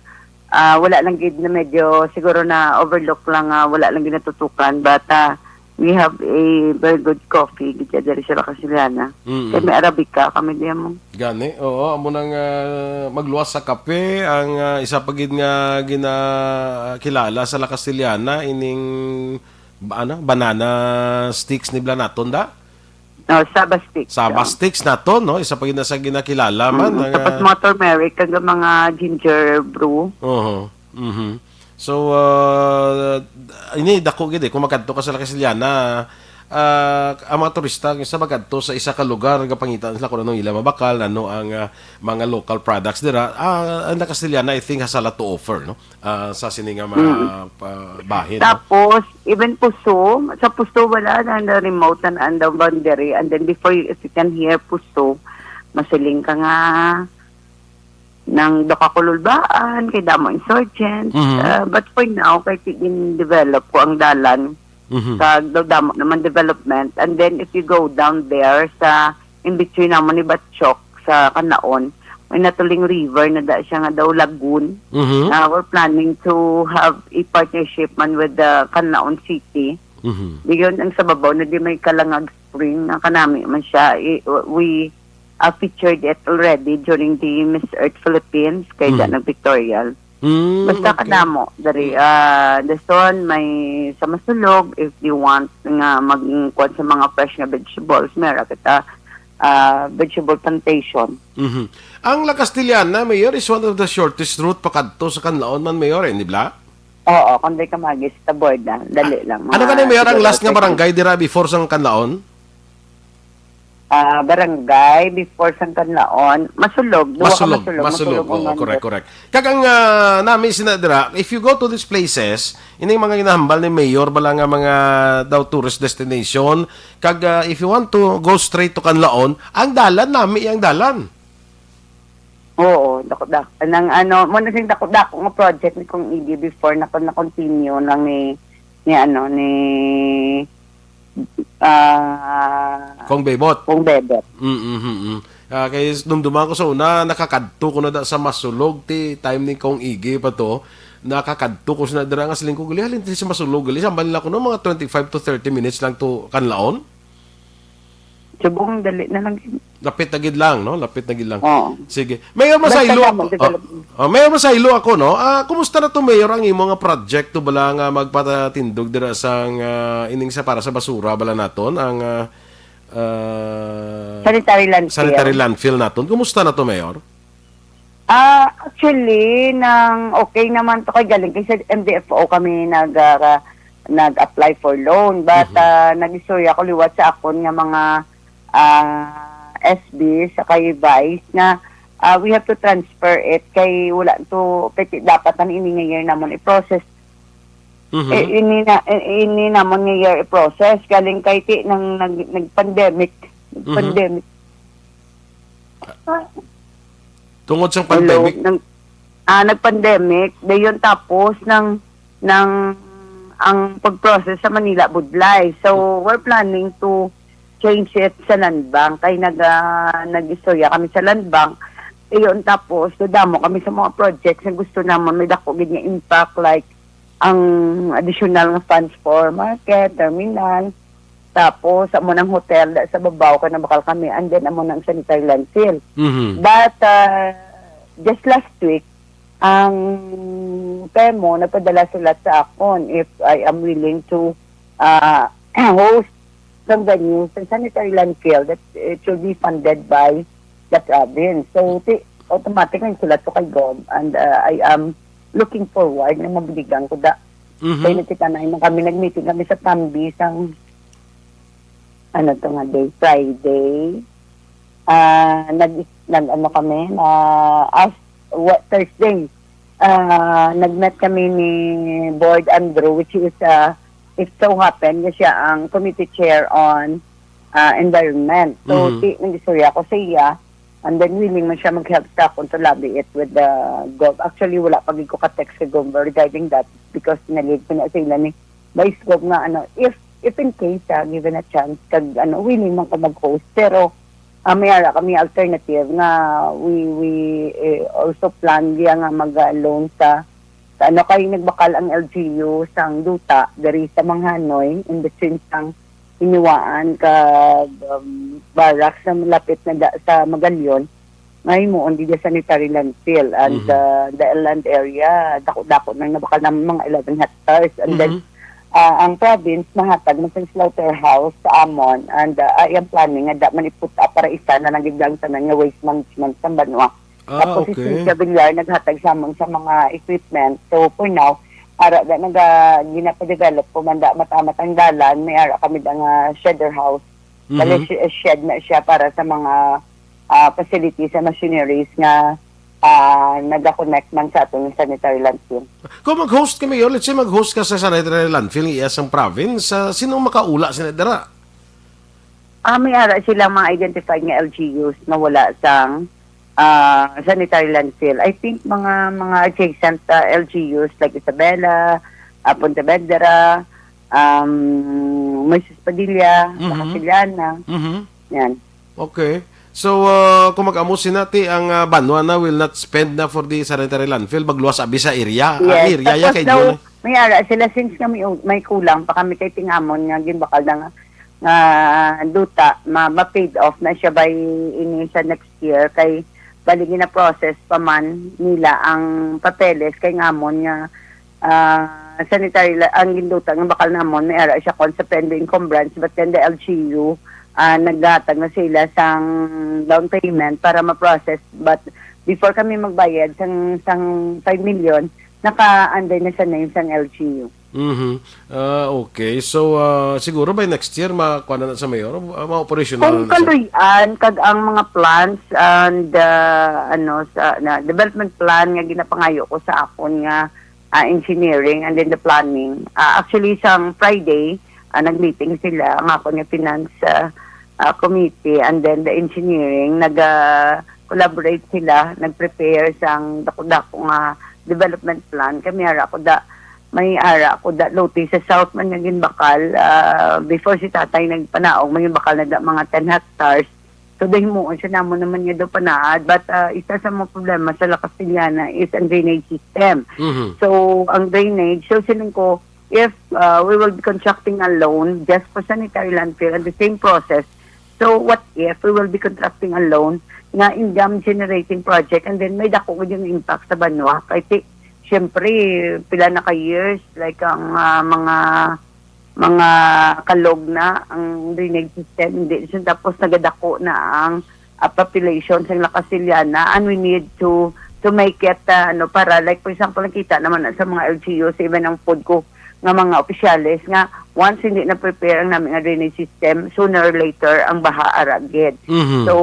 Ah, wala lang gid na medyo siguro na overlook lang nga wala lang gid natutukan. But, ah, we have a very good coffee gid siya diri sa La Castellana. Mm. Kay may Arabica kami diyan mo. Gani, oo, amo nang, ah, magluwas sa kape ang, ah, isa pa gid nga ginakilala sa La Castellana, ining, ba-, ano, banana sticks ni Blanaton da? Oh, Saba sticks, Saba oh. sticks naton, no? Isa pa gid na sa ginakilala man, Mm, ang, tapos ah, motor merry, kag mga ginger brew. Oho. Mhm. So, ah, ini dako gid eh. Kung magkadto ka sa La Castellana, ah, ang mga turista, sa magkadto sa isa ka lugar, gapangita sila kung ano ila mabakal, ano ang, ah, mga local products dira. Ah, ang La Castellana, I think, has a lot to offer, no? Ah, sa sini nga mga Mm. pa-, bahin, no? Tapos, even Puso, sa Puso wala na, na remote na ang boundary. And then before you, if you can hear Puso, masiling ka nga nang Doka Kululbaan, kay damo insurgents. Mhm. Ah, but for now, kay tigin-develop ko ang dalan. Mhm. Kag daw damo naman development. And then if you go down there sa in between naman ni Batchok sa Kanaon, may natuling river na da siya nga daw lagoon. Mhm. Ah, we're planning to have a partnership man with the Kanaon City. Mhm. Diyon ang sa babaw na di may Kalangag Spring, ang kanami man siya. I, we, uh, featured it already during the Miss Earth Philippines, kay Mhm. Janang Victorial. Mm, Basta okay. kadamo, dari, Mm. ah, the son, may sa Masulog, if you want nga magkuha sa mga fresh nga vegetables, meron kita, ah, vegetable plantation. Mhm. Ang La Castellana, Mayor, is one of the shortest route pakadto sa Kanlaon man, Mayor, eh, di ba? Oo, kung di ka magis, sa board na. Dali Ah, lang, ano mga ka na, Mayor, ang siguro last nga thirty. barangay dira before sang Kanlaon? Ah, barangay before sang Kanlaon, Masulog. Duha ka Masulog, Masulog, Masulog. Masulog, Oo, Umando. Correct, correct. Kag ang, ah, nami sina dira, if you go to these places, ini mga ginahambal ni Mayor bala nga mga daw tourist destination, kag, ah, if you want to go straight to Kanlaon, ang dalan nami ang dalan. Oo, dako-dako. Nang ano, mo na sing dako-dako nga project ni Kong Iggy before na, na-continue lang ni, ni ano, ni, ah, Kong Bebot. Kong Bebot. Mm, mm, mm. Ah, kay dumduman ko sa una, nakakadto ko na da sa Masulog, ti time ni Kong Iggy pa to. Nakakadto ko sina dira nga siling ko, gali, halin ti sa Masulog, gali, sambal nila ko, no, mga twenty-five to thirty minutes lang to Kanlaon. Subong, dali na lang. Lapit na gid lang, no? Lapit na gid lang. Oo. Sige. Mayor Basta Masaylo, damo, oh, development. oh, Mayor Masaylo ako, no? Ah, kumusta na to, Mayor, ang imo nga project to bala nga magpatindog dira sang, ah, ining sa para sa basura bala naton ang, ah, ah, Sanitary landfill. sanitary landfill naton? Kumusta na to, Mayor? Ah, actually, nang okay naman to kay galing kay sa M D F O kami nag, ah, nag-apply for loan. But, Mhm. ah, nag-istorya ko liwat sa akon nga mga, ah, S B sa kay Vice nga, ah, we have to transfer it kay wala to, kay ti-, dapat ang ini nga year namon i-process. Mhm. Eh, ini na, eh, ini namon nga year i-process. Galing kay ti nang nag-, nag-pandemic. Mhm. Pandemic. Tungod sa Hello, pandemic? nang, ah, nag-pandemic. Dayon tapos nang, nang ang pag-process sa Manila budlay. So, we're planning to change it sa Land Bank. Kay nag-, ah, nag-istorya kami sa Land Bank. Dayon tapos, nadamo kami sa mga projects na gusto namon may dako gid nga impact, like ang additional nga funds for market, terminal, tapos amo nang hotel da sa babaw kay nabakal kami, and then amo nang sanitary landfill. Mhm. But, uh, just last week, ang P E M O nagpadala sulat sa akon if I am willing to, uh, host some venues and sanitary landfill that it should be funded by the province. So, ti-, automatic ang sulat ko kay Gov, and, uh, I am looking forward na mabuligan ko da. Mhm. Kaya nakita na yun, kami, nag-meeting kami sa Tambi sang, ano to nga day, Friday. Ah, nag-, nag-, ano kami, na, as, wa-, Thursday. Ah, nag-met kami ni Board Andrew, which is, ah, it so happen nga siya ang committee chair on, ah, environment. So, Mhm. ti-, nag-istorya ko sa iya, and then willing man siya mag-help sa akon to lobby it with the Gov. Actually, wala pa gid ko ka-text kay Gov regarding that because nalate ko na sa ila ni Vice Gov nga, ano, if, if in case, ah, given a chance, kag, ano, willing man ko mag-host. Pero, ah, may ara kami alternative nga we, we, eh, also plan diya nga mag-, ah, loan sa, sa, ano, kay nagbakal ang L G U sang duta diri sa Manghanoy, in between sang Hiniwaan kag, um, barracks na malapit na da-, sa Magallon, nga himuon dida sanitary landfill. And, Mhm. uh, the land area, dako-dako nang nabakal na mga eleven hectares. And then, Mhm. uh, ang province mahatag man sang slaughterhouse sa amon. And, uh, I am planning nga da man iput-, ah, para isa na lang gid ang tanan nga waste management sa banwa. Ah, Tapos si okay. Cynthia Villar naghatag sa amon sa mga equipment. So, for now, ara da naga-, ginapa-develop ko man da matamat ang dalan, may ara kami da nga shedder house. Bale, Mhm. shi-, shed na siya para sa mga, ah, facilities and machineries nga, ah, naga-connect man sa aton sanitary landfill. Kung mag-host ka, Mayor, let's say mag-host ka sa sanitary landfill nga iya sang province, ah, sino ang makaula sina dira? Ah, may ara silang mga identified nga L G Us nga wala sang, ah, sanitary landfill. I think mga, mga adjacent, ah, L G Us like Isabela, ah, Pontevedra, um, Moises Padilla, Mhm. Bacasiliana. Mhm. Yan. Okay. So, ah, kung mag-amo sina, ti ang, ah, banwa na will not spend na for the sanitary landfill, magluwas abi sa area. Ah, Yes. area ya Tapos kay daw, June. may ara sila since nga may, may kulang pa kami kay tingamon nga ginbakal na nga, nga duta, ma, ma-paid off na siya by ini sa next year kay bali gina-process pa man nila ang papeles kay ngamon nga, ah, sanitary la-, ang ginduta nga bakal namon may ara siya kon sa pending encumbrance, but then the L G U, ah, naghatag na sila sang down payment para ma-process, but before kami magbayad sang, sang five million, naka-under na sa name sang L G U. Mhm. Ah, okay. So, ah, siguro by next year, makuha na, na sa mayor, ah, ma-operational Kung na siya. Kaluy-an, kag ang mga plans and, ah, ano, sa, na, development plan nga ginapangayo ko sa akon nga, ah, engineering and then the planning. Ah, actually, sang Friday, ah, nag-meeting sila, ang akon nga finance, ah, ah, committee and then the engineering, nag, ah, collaborate sila, nag-prepare sang dako-dako nga development plan. Kami ara ko da, may ara ko da lote sa South man nga ginbakal, ah, before si tatay nagpanaog, may ginbakal na da mga ten hectares. So, dahimuon siya namo naman nga daw panaad. But, ah, isa sa mga problema sa La Castellana is ang drainage system. Mhm. So, ang drainage, so, siling ko, if, ah, we will be constructing a loan just for sanitary landfill and the same process, so what if we will be constructing a loan nga income generating project and then may dako gid yung impact sa banwa? Kay ti, syempre, pila na ka years, like ang, ah, mga, mga kalog na ang drainage system, hindi siya, tapos nagadako na ang, ah, population sa La Castellana, and we need to, to make it, ah, ano, para, like, for example, nakita naman na sa mga L G Us, even ang food ko, nga mga opisyales nga once hindi na prepare ang nami nga drainage system, sooner or later ang baha ara gid. Mhm. So,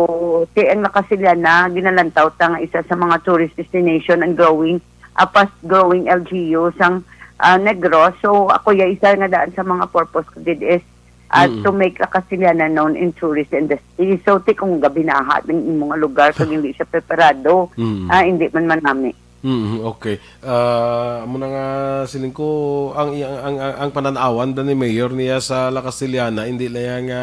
ti ang La Castellana, ginalantaw ta nga isa sa mga tourist destination and growing, a fast growing L G U sang, ah, Negros. So, ako ya, isa nga daan sa mga purpose ko gid is, ah, Mm. to make La Castellana known in tourist industry. So, ti kung gabinaha ang imong lugar, kag hindi siya preparado, Mm. ah, hindi man manami. Mm, okay. Ah, amo na nga siling ko, ang, ang, ang, ang, ang panan-awan da ni Mayor niya sa La Castellana, hindi lang yan nga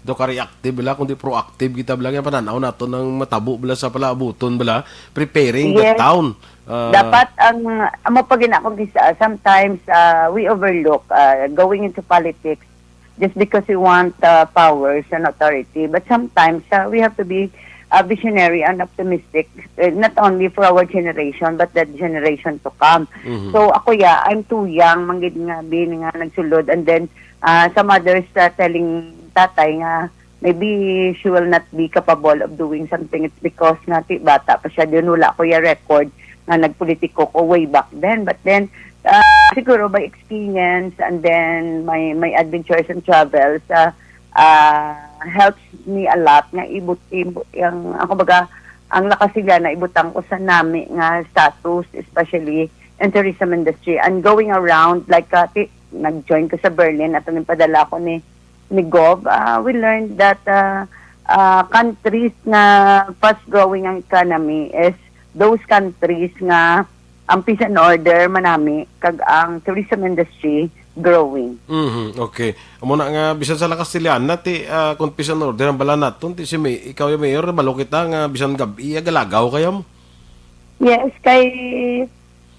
do ka reactive bala, kundi proactive kita bala, nga panan-aw nato ng matabo bala sa palaabuton bala, preparing the Yes. town. Ah, Dapat ang, amo pa gina akong gisa, sometimes, ah, we overlook, ah, going into politics just because we want, ah, powers and authority. But sometimes, ah, we have to be, ah, visionary and optimistic, eh, not only for our generation, but the generation to come. Mhm. So, ako, yeah, I'm too young, manggid nga, bin nga nagsulod. And then, ah, some others, ah, telling tatay nga, maybe she will not be capable of doing something. It's because nga, ti, bata pa siya. Din wala ko ya record nga nagpolitiko ko way back then. But then, ah, siguro by experience and then my, my adventures and travels, ah, ah, helps me a lot nga ibut-, ibut-, ang, ang kumbaga, ang La Castellana, ibutang ko sa nami nga status, especially in tourism industry. And going around, like, ah, ti-, nag-join ko sa Berlin, ato nang padala ko ni, ni Gov, ah, we learned that, ah, ah, countries nga fast-growing ang economy is those countries nga ang peace and order manami kag ang tourism industry growing. Mhm, okay. Amo na nga, bisan sa La Castellana, ti, ah, kung peace and order ang bala naton, ti si May-, ikaw yung mayor, balo kita nga bisan gab-i, agalagaw kayo mo. Yes, kay,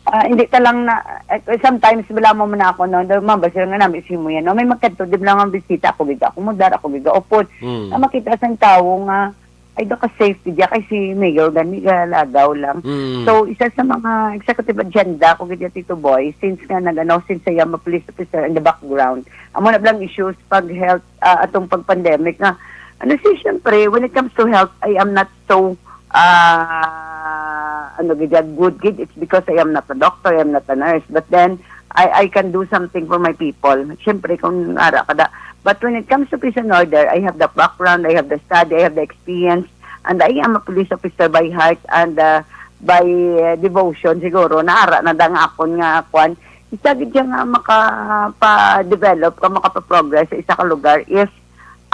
ah, hindi ta lang na, eh, sometimes wala mo man ako, no? Daw, ma'am, basta nga namin si mo yan, no? May magkadto, di ba lang ang bisita, ako gid, ako mo dar, ako gid, upod. Mm. Ah, makita sang tawo nga, ay, do ka safety diya, kay si Mayor gani, galagaw lang. Mm. So, isa sa mga executive agenda ko gid, Tito Boy, since nga nag-ano, since I am a police officer in the background, amo na lang issues pag health, ah, atong pag-pandemic nga, ano si, syempre, when it comes to health, I am not so, ah, ano gid, good gid. It's because I am not a doctor, I am not a nurse. But then, I, I can do something for my people. Syempre, kung ara ka da. But when it comes to peace and order, I have the background, I have the study, I have the experience, and I am a police officer by heart and, uh, by, uh, devotion siguro. Naara na da nga akon nga kwan. Isa gid siya nga maka-pa-develop ka, makapa-progress sa isa ka lugar if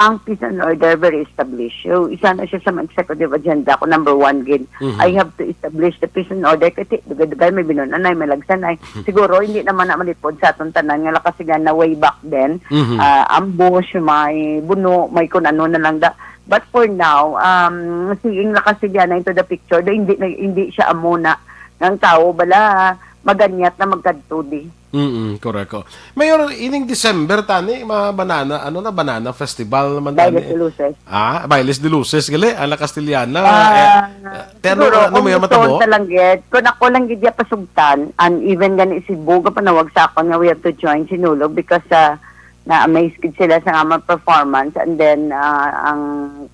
ang peace and order very established. So, isa na siya sa mga executive agenda ko, number one gid. Mhm. I have to establish the peace and order. Kasi dugay-dugay may binunanay, may lagsanay. Siguro, hindi naman na malipod sa aton tanan nga La Castellana way back then. Mhm. Ah, ambush, may buno, may kun ano na lang da. But for now, um, seeing La Castellana into the picture, do hindi na, hindi siya amo na nga ang tao bala maganyat na magkadto di. Mm, correct, oh. Mayor, ining December tani, ma-, banana, ano na, banana festival naman Bailes tani. De Luces. Ah, Bailes de Luces, gali, ala Castellana. Ah, Eh, te, ano, siguro, ano, kung may gusto matabo? Ta lang gid, kung ako lang gid ya pasugtan, and even gani si Buga panawag sa akon nga we have to join Sinulog because, ah, na-amaze gid sila sa among performance, and then, ah, ang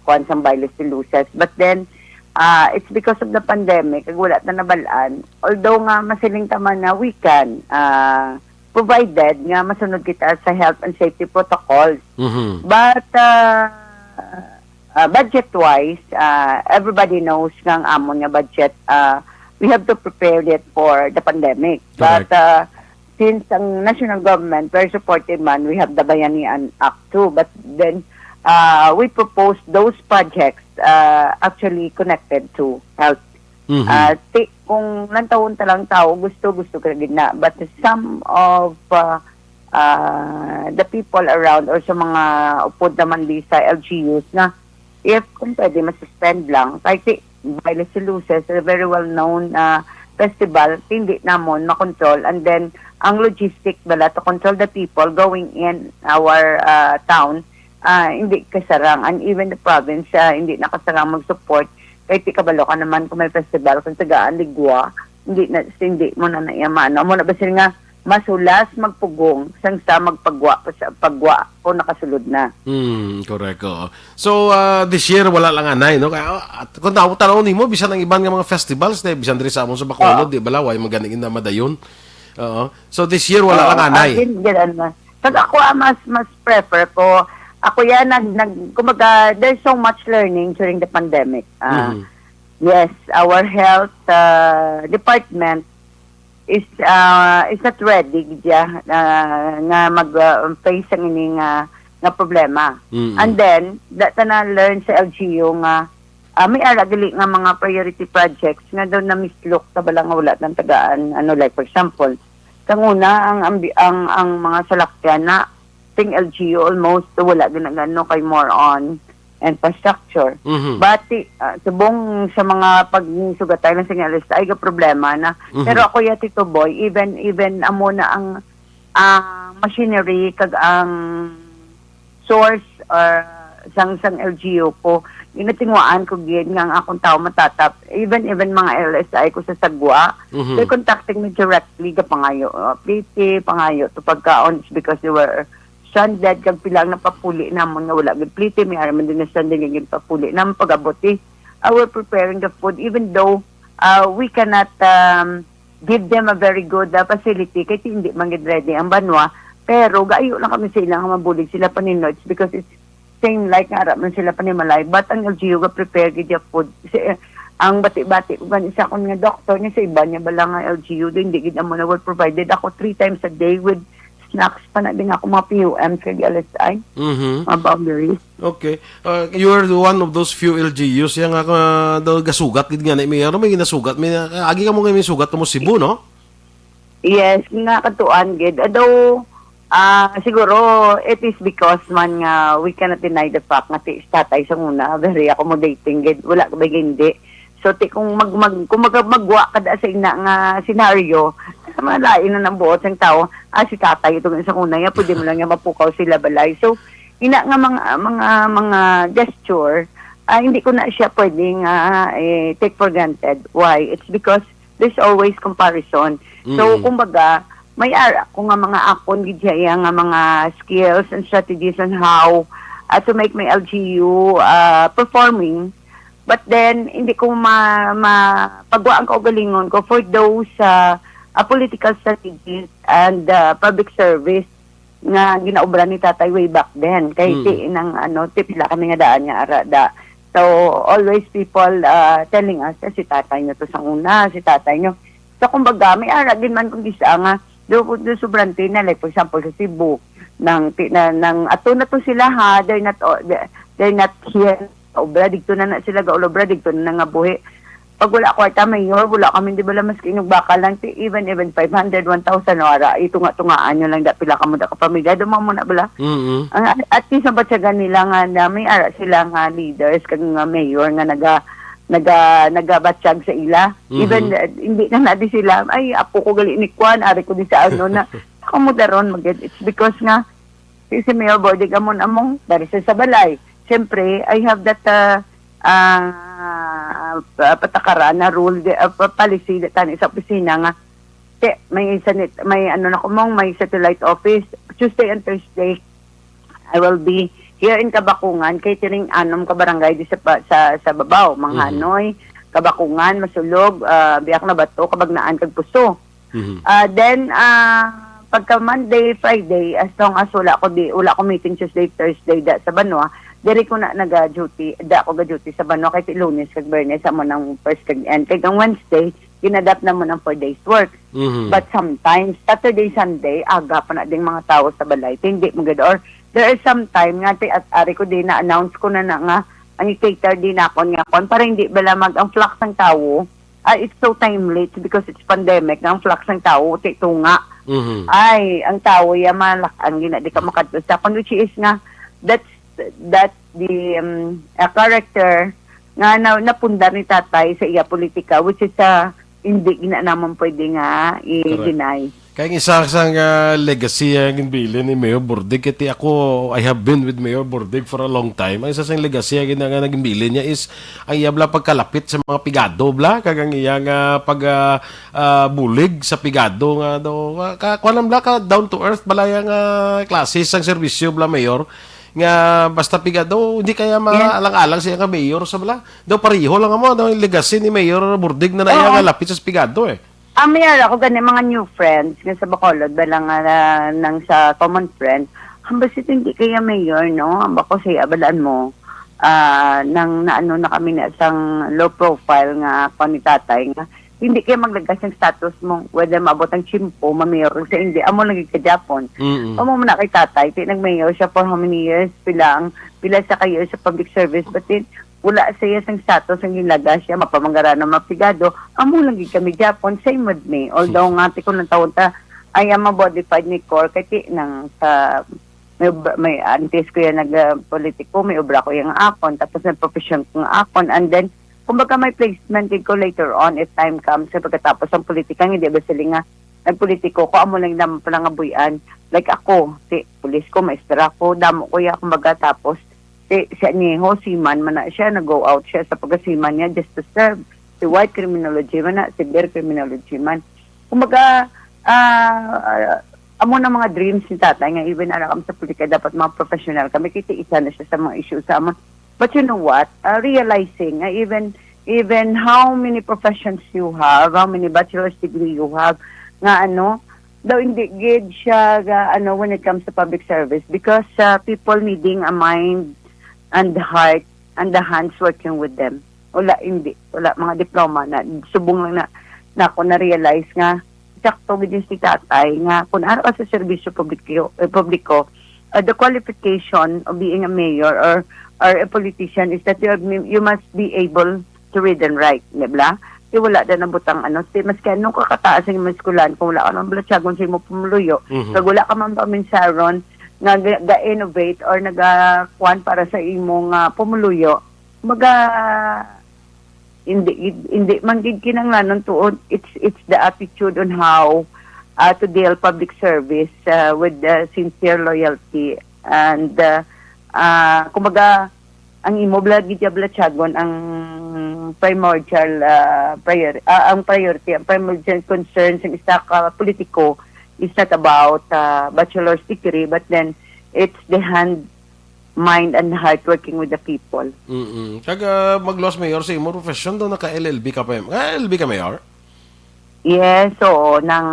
kuwan sang Bailes de Luces. But then, ah, it's because of the pandemic, kag wala ta nabalaan. Although nga masiling ta man na we can, ah, provided nga masunod kita sa health and safety protocols. Mhm. But, ah, ah, budget-wise, ah, everybody knows nga ang amon nga budget, ah, we have to prepare it for the pandemic. But, Correct. Ah, since ang national government very supportive man, we have the Bayanihan Act too. But then, ah, we propose those projects, ah, actually connected to health. Mhm. Ah, ti-, kung lantawon ta lang tao, gusto, gusto ka gid na. But some of, ah, ah, the people around or sa mga upod naman di sa L G Us na, if kung pwede, masuspend lang. Kahit si Bailes de Luces, a very well-known, ah, festival, hindi namon makontrol. And then, ang logistic bala to control the people going in our, ah, town, ah, hindi kasarang. And even the province, ah, hindi nakasarang mag-support. Kay ti kabalo ka naman kung may festival, kung tagaan ligwa, hindi na, hindi mo na naiyaman. Amo na ba sila nga, mas hulas magpugong sang sa magpagwa pa sa pagwa kung nakasulod na. Hmm, correct, oo. So, ah, this year, wala lang anay, no? Kaya, ah, at kung tanaw, tanaw nimo, bisan ang iban nga mga festivals, eh, bisan diri sa amon sa Bacolod, Oo. di ba, laway, maganing na madayon. Oo. So, this year, wala Oo, lang anay. Again, ganun na. Pag ako, ah, mas, mas prefer ko, ako yan, nag, nag, kumbaga, there's so much learning during the pandemic. Ah, Mhm. yes, our health, ah, department is, ah, is not ready gid siya, ah, nga mag, ah, face ang ini nga, nga problema. Mm-mm. And then, da ta na learn sa L G U nga, ah, may ara gali nga mga priority projects nga daw na-mislook ta bala nga wala nang tagaan. Ano, like, for example, kang una, ang ambi-, ang, ang mga salakyan na ting L G U almost wala ginagano kay more on infrastructure. Mhm. But, ah, subong sa mga pagsugatay lang sa L S I, ga problema na. Mhm. Pero ako ya, Tito Boy, even, even amo na ang, ang machinery kag ang source or sang, sang L G U ko, ginatinguhaan ko gid nga ang akong tawo matatap, even, even mga L S I ko sa Sagwa, Mhm. they contacting me directly, ga pangayo, uh, pliti, pangayo to pagkaon, it's because they were stranded, kag pila ang napapuli namon nga wala gid pliti, may ara man din na stranded nga ginpapuli namon pag-abot, eh. Uh, we're preparing the food, even though, uh, we cannot, um, give them a very good, uh, facility, kay hindi man gid ready ang banwa, pero gaayo lang kami sa ila nga mabulig sila paninod, it's because it's same like nga ara man sila panimalay, but ang L G U ga-prepare gid ya food. Si, eh, ang bati-bati ko gani sa akon nga doktor, nga sa iba niya bala nga L G U, di, hindi gid amo na well provided. Ako three times a day with snacks pa na din ako mga P U M sa L S I, Mhm. mga boundaries. Okay. Uh, you are one of those few L G Us yang, uh, daw gasugat gid nga ni Mayor. Ano may ginasugat? May, uh, agi ka mo nga may sugat ka mo Cebu, no? Yes, nga katuan gid. Although, ah, siguro, it is because man nga we cannot deny the fact nga ti-, si tatay sa una, very accommodating gid. Wala ka ba hindi? So, ti, kung mag-, mag-, kung mag-, magwa ka da sa ina nga senaryo, malain na nang buot sang tao, "Ah, si tatay ito nga sa una, ya, pwede mo lang nga mapukaw sila balay." So, ina nga mga, mga, mga gesture, ah, hindi ko na siya pwedeng, ah, eh, take for granted. Why? It's because there's always comparison. So, Mm. kumbaga, may ara ko nga mga akon gid siya iya nga mga skills and strategies on how, ah, to make my L G U, ah, performing. But then, hindi ko ma-, ma-, pagwa ang kaugalingon ko for those, ah, ah, political strategies and, ah, public service nga ginaobra ni tatay way back then. Kay Mm. ti inang, ano, ti pila kami nga daan nga ara da. So, always people, ah, telling us, "Eh, si tatay nyo to sa una, si tatay nyo." So, kumbaga, may ara gid man kung gisa nga, do, do sobrante na, like, for example, sa Cebu, nang, ti-, na, nang ato na to sila, ha, they're not, o-, they're, they're not here. Obra, dito na na sila gaulobra, dito na nga buhi. Pag wala kwarta, mayor, wala kami, di bala, maski inog bakal lang, ti, even, even five hundred, one thousand, o ara, itunga-tungaan nyo lang, da, pila ka mo, da, ka pamilya, dumamo na bala. Mm-mm. Ang, at least, mabatyagan nila nga na may ara sila nga leaders, kag nga mayor nga naga-, naga-, nagabatyag sa ila. Mhm. Even, uh, hindi na nadi sila, "Ay, apo ko gali ni Kwan, ari ko di sa ano na." Ako mo daron, magid. It's because nga, si, si Mayor Bordig amon among, dari sa, sa balay. Siyempre, I have that, uh, uh, pa-, patakaran na rule, di, uh, pa-, policy di tani sa opisina nga, ti, may sanit-, may ano na kumong, may satellite office, Tuesday and Thursday, I will be here in Kabakungan, catering anom ka barangay di sa pa-, sa, sa Babaw, Mhm. Manghanoy, Kabakungan, Masulog, ah, Biak na Bato, Kabagnaan, kag Puso. Mhm. Ah, then, ah, pagka Monday, Friday, as long as wala ko di, wala ko meeting Tuesday, Thursday da sa banwa, diri ko na naga-duty, da ko ga-duty sa banwa kay ti Lunes kag Biyernes amo nang first kag end. Kay ang Wednesday, ginadapt na mo ng four days work. Mhm. But sometimes, Saturday, Sunday, aga pa na ding mga tao sa balay. Hindi mo gid, or there is some time nga, ti-, at ari ko din, na-announce ko na, na nga, ang i-cater din ako nga kwan, para hindi bala mag, ang flux ng tao, ah, it's so timely, it's because it's pandemic, nga ang flux ng tao, ti tunga. Mhm. Ay, ang tao, ya, malak-, ang gina, di ka makadto sa kwan, which is nga, that's, that the, um, uh, character nga na, napundar ni tatay sa iya politika, which is, ah, hindi gina naman pwede nga Correct. i-deny. Kaya ang isa sang, ah, legacy ang ginbilin ni Mayor Bordig, kaya ti ako, I have been with Mayor Bordig for a long time. Ang isa sang legacy ang gina-, nga naginbilin niya is ang iya bala pagkalapit sa mga pigado bala, kag ang iya nga pag, ah, ah, bulig sa pigado nga daw, ah, ka, kuwan lang bala ka down to earth bala yang, ah, klase sang serbisyo bala, Mayor. Nga basta pigado, hindi kaya Yes. maalang-alang siya nga mayor sa bala. Daw pareho lang mo, daw yung legacy ni Mayor Bordig na naiya Oo. nga lapit sa pigado eh. Ang mayor ako gani mga new friends nga sa Bacolod, ba lang nga nang sa common friend, ang basit hindi kaya mayor, no? Ang bako sa abalaan mo, ah, nang naano na kami na isang low profile nga ako ni tatay nga Hindi kaya maglagas ang status mo, whether maabot ang tiyempo, mamayor ka sa hindi, amo lagi ka gyapon. Mm-mm. Amo man na kay tatay, ti nag-mayor siya for how many years, pila ang, pila sa ka years sa public service, but then, wala sa iya sang status ang ginlagas siya, mapamanggara na mapigado, amo lagi kami gyapon, same with me. Although nga, ti ko lang taon ta, I am a bona fide ni Cor, kay ti nang sa, may, ob- may antes ko yan nag-politiko, may obra ko yung akon, tapos may profession ko nga akon, and then, kumbaga may placement din ko later on if time comes, sa pagkatapos ang politika, hindi ba sila nga, nagpolitiko ko, amo lang naman pala nga buyan. Like ako, si pulis ko, maestra ko, damo ko ya, kumbaga, tapos, si, si Añejo, seaman man na siya, nag-go out siya sa pagkasiman niya just to serve. Si White, criminology man na, severe criminology man. Kumbaga, ah, amo na mga dreams ni tatay nga even ara kami sa politika, dapat mga professional kami, kay ti isa na siya sa mga issue sa amon. But you know what? Ah, realizing nga even, even how many professions you have, how many bachelor's degree you have, nga ano, daw hindi gid siya ga, ano, when it comes to public service, because ah, people needing a mind and the heart and the hands working with them. Wala, hindi. Wala, mga diploma na. Subong lang na, na ako na-realize nga sakto gid yung si tatay nga kung ano ka sa serbisyo publiko, eh, publiko, uh, the qualification of being a mayor or or a politician is that you have, you must be able to read and write, di ba? Di wala na nabutang ano, di maski ano ka kataas ang imong eskwelahan, kung wala ka man balatyagon sa imo pumuluyo, Mhm. kag wala ka man paminsaron nga ga- ga-innovate or nagakuan para sa imo nga pumuluyo, maga hindi, hindi man gid kinahanglanon tuod. It's, it's the attitude on how uh, to deal public service uh, with uh, sincere loyalty and uh, uh, kumbaga ang imo bala gid balatyagon ang primordial uh, prior uh, ang priority, ang primordial concern sa isa ka politiko is not about uh, bachelor's degree, but then it's the hand, mind and heart working with the people. Mm-mm. Kag ah, magluwas, Mayor, sa imo profession daw naka-L L B ka pa. Ah, L L B ka, Mayor? Yes, oo. Nang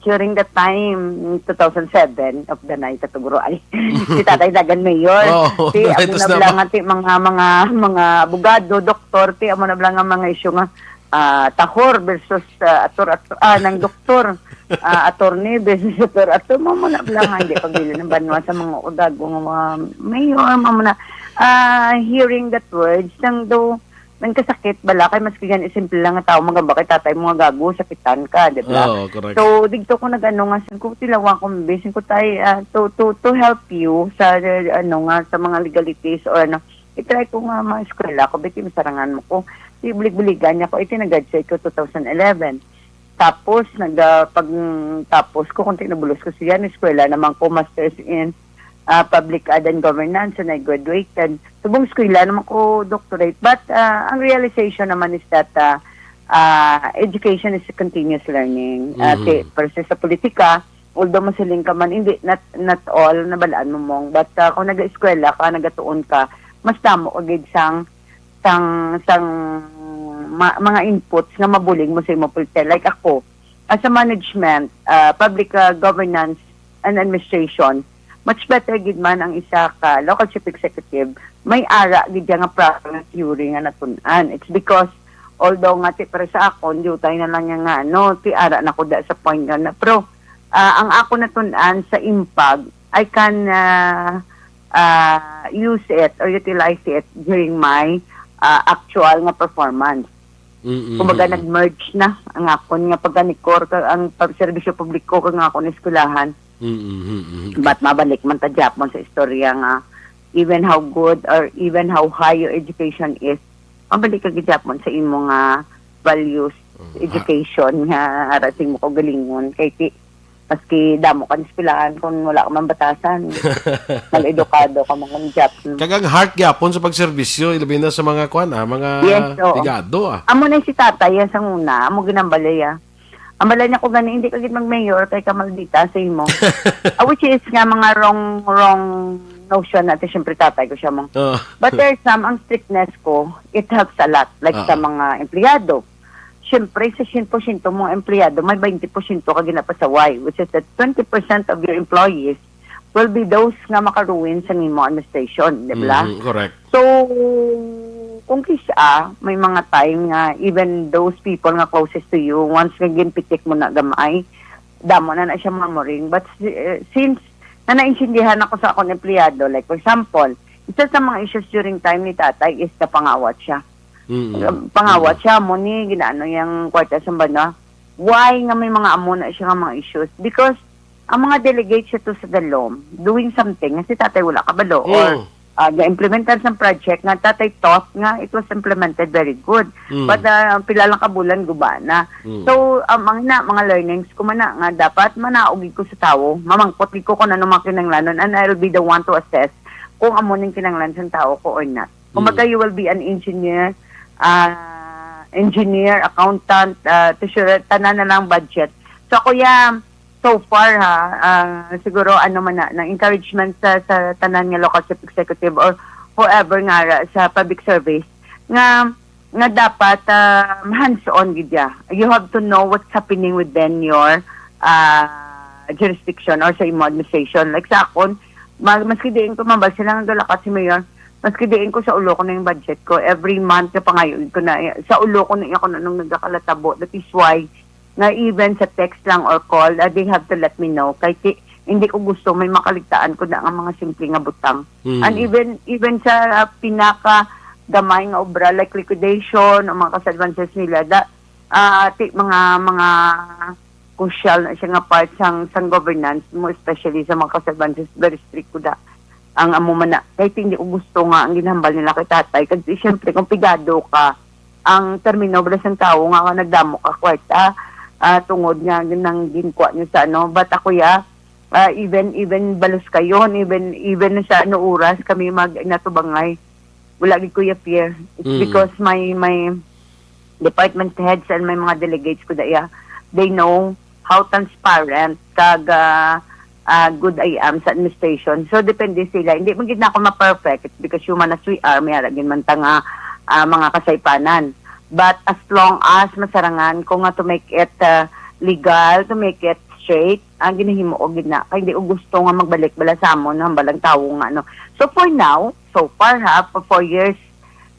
during the time, two thousand seven, of the night, katugro ay, si Tatay Dagan Mayor. Oo, Si, amo naitas na na ba? Bala nga, ti, mga, mga, mga abogado, doktor, ti, amo na bala nga mga isyu nga, ah, tahor versus ah, ator, ator, ah, nang doktor, ah, attorney versus ator, ator, amo na bala nga, hindi pagdili ng banwa sa mga udago nga mga mayor, amo na, ah, hearing that words, nang do, nang kasakit bala, kay maski gani simple lang nga tao, magamba kay tatay mo nga gago, sakitan ka, di ba? Oo, correct. So, digto ko nag-ano nga, sing ko, tilawan ko, mabising ko, tay, ah, to, to, to help you sa, ano nga, sa mga legalities or ano, i-try ko nga mga eskwela ko, bit masarangan mo ko. Di bulig-buligan niya ko, iti nag-graduate ko two thousand eleven. Tapos, nag, ah, pag, mm, tapos ko, kung tinabulos ko siya, eskwela naman ko, master's in ah, public ad and governance, and I graduated. Subong eskwela naman ko doctorate. But ah, ang realization naman is that ah, ah, education is a continuous learning. Ah, Mhm. ti, versus sa politika, although masiling ka man, hindi, not, not all, nabalaan mo mong. But ah, kung nag-eskwela ka, nagatuon ka, mas damo ka gid sang, sang, sang ma- mga inputs nga mabulig mo sa imo politika. Like ako, as a management, ah, public ah, governance and administration, much better gid man ang isa ka local chief executive, may ara gid nga proper nga theory nga natun-an. It's because, although nga ti para sa akon, diutay na lang niya nga, no, ti ara na ko da sa point nga na, pero ah, ang ako natun-an sa impag, I can ah, ah, use it or utilize it during my ah, actual nga performance. Mm-mm. Kumbaga, nag-merge na ang akon nga pagkanikor kag ang pagserbisyo publiko kag ang akon eskwelahan. Mm-mm. But mabalik man ta gyapon sa istorya nga even how good or even how high your education is, mabalik ka gyapon sa imo nga values, Mm. education nga ara sa imo kaugalingon. Kay ti, maski damo ka eskwelahan, kung wala ka man batasan, mal-edukado ka man kung job. Kag ang heart gyapon sa pagserbisyo, ilabi na sa mga kwan, ah, mga Yes, oo. pigado, ah. Amo na si tatay, yan sang una, amo ginambalay, ah. Ang balay niya ko gani, hindi ka gid mag-mayor, kay ka maldita sa imo. Ah, which is nga mga wrong, wrong notion natin. Siyempre, tatay ko siya mong. Oh. But there's some, ang strictness ko, it helps a lot. Like sa Ah. mga empleyado. Siyempre, sa siyento porsyento mga empleyado, may twenty porsyento ka ginapasaway, which is that twenty percent of your employees will be those nga makaruin sa nimo administration, di ba? Mhm, correct. So, Kung kisa, may mga time nga even those people nga closest to you, once nga ginpitik mo na gamay, damo na na siya mamuring. But si- eh, since na naintindihan ako sa akong empleyado, like for example, isa sa mga issues during time ni tatay is na pangawat siya. Mm. Pangawat siya, mo ni ginaano yung kwarta sa bana. Why nga may mga amo na siya nga mga issues? Because ang mga delegates siya to sa dalom, doing something, nga si tatay wala kabalo, or Mm. uh, ga-implementan sa project nga tatay thought nga it was implemented very good. Mm. But uh, pila lang ka bulan, guba na. Mm. So, ang mga, na, mga learnings ko man na, nga dapat manaog gid ko sa tawo, mamangkot gid ko kung ano mga kinahanglanon, and I'll be the one to assess kung amo ning kinahanglan sa tawo ko or not. Kumbaga, Mm. you will be an engineer, uh, engineer, accountant, uh, treasurer, tanan na lang budget. So, kuya, so far ha, ah, siguro ano man na, ng encouragement sa, sa tanan nga local chief executive or whoever nga ra sa public service nga nga dapat ah, hands-on gid ya. You have to know what's happening within your ah, jurisdiction or sa imo administration. Like sa akon, mag, maski diin ko mambal sila nga galakat si Mayor, maski diin ko sa ulo ko na yung budget ko, every month na pangayo ko na sa ulo ko na iya ko na nung nagkakalatabo. That is why nga even sa text lang or call, ah, they have to let me know. Kay ti, hindi ko gusto may makaligtaan ko na nga mga simple nga butang. Mm. And even even sa ah, pinaka gamay nga obra like liquidation o mga cash advances nila, da, ah, ti, mga mga crucial na siya nga part sang sang governance mo, especially sa mga cash advances, very strict ko da ang amo man na. Kay hindi ko gusto nga ang ginhambal nila kay tatay. Kasi siyempre, kung pigado ka, ang termino bala sang tawo nga nagdamo ka kwarta, ah, tungod nga nang ginkuha niyo sa ano. But ako ya, ah, even even balos kayo, even even sa ano oras kami mag natubangay, wala gid ko ya fear. It's Mm. because my my department heads and my mga delegates ko daya, they know how transparent kag ah, ah, good I am sa administration. So depende sila. Hindi man gid na ako ma-perfect. It's because human as we are, may ara gid man ta nga ah, mga kasaypanan. But as long as masarangan ko nga to make it ah, legal, to make it straight, ang ginahimo ko gid na. Kay hindi ko gusto nga magbalik bala sa amon hambal ang tawo nga ano. So for now, so far ha, for four years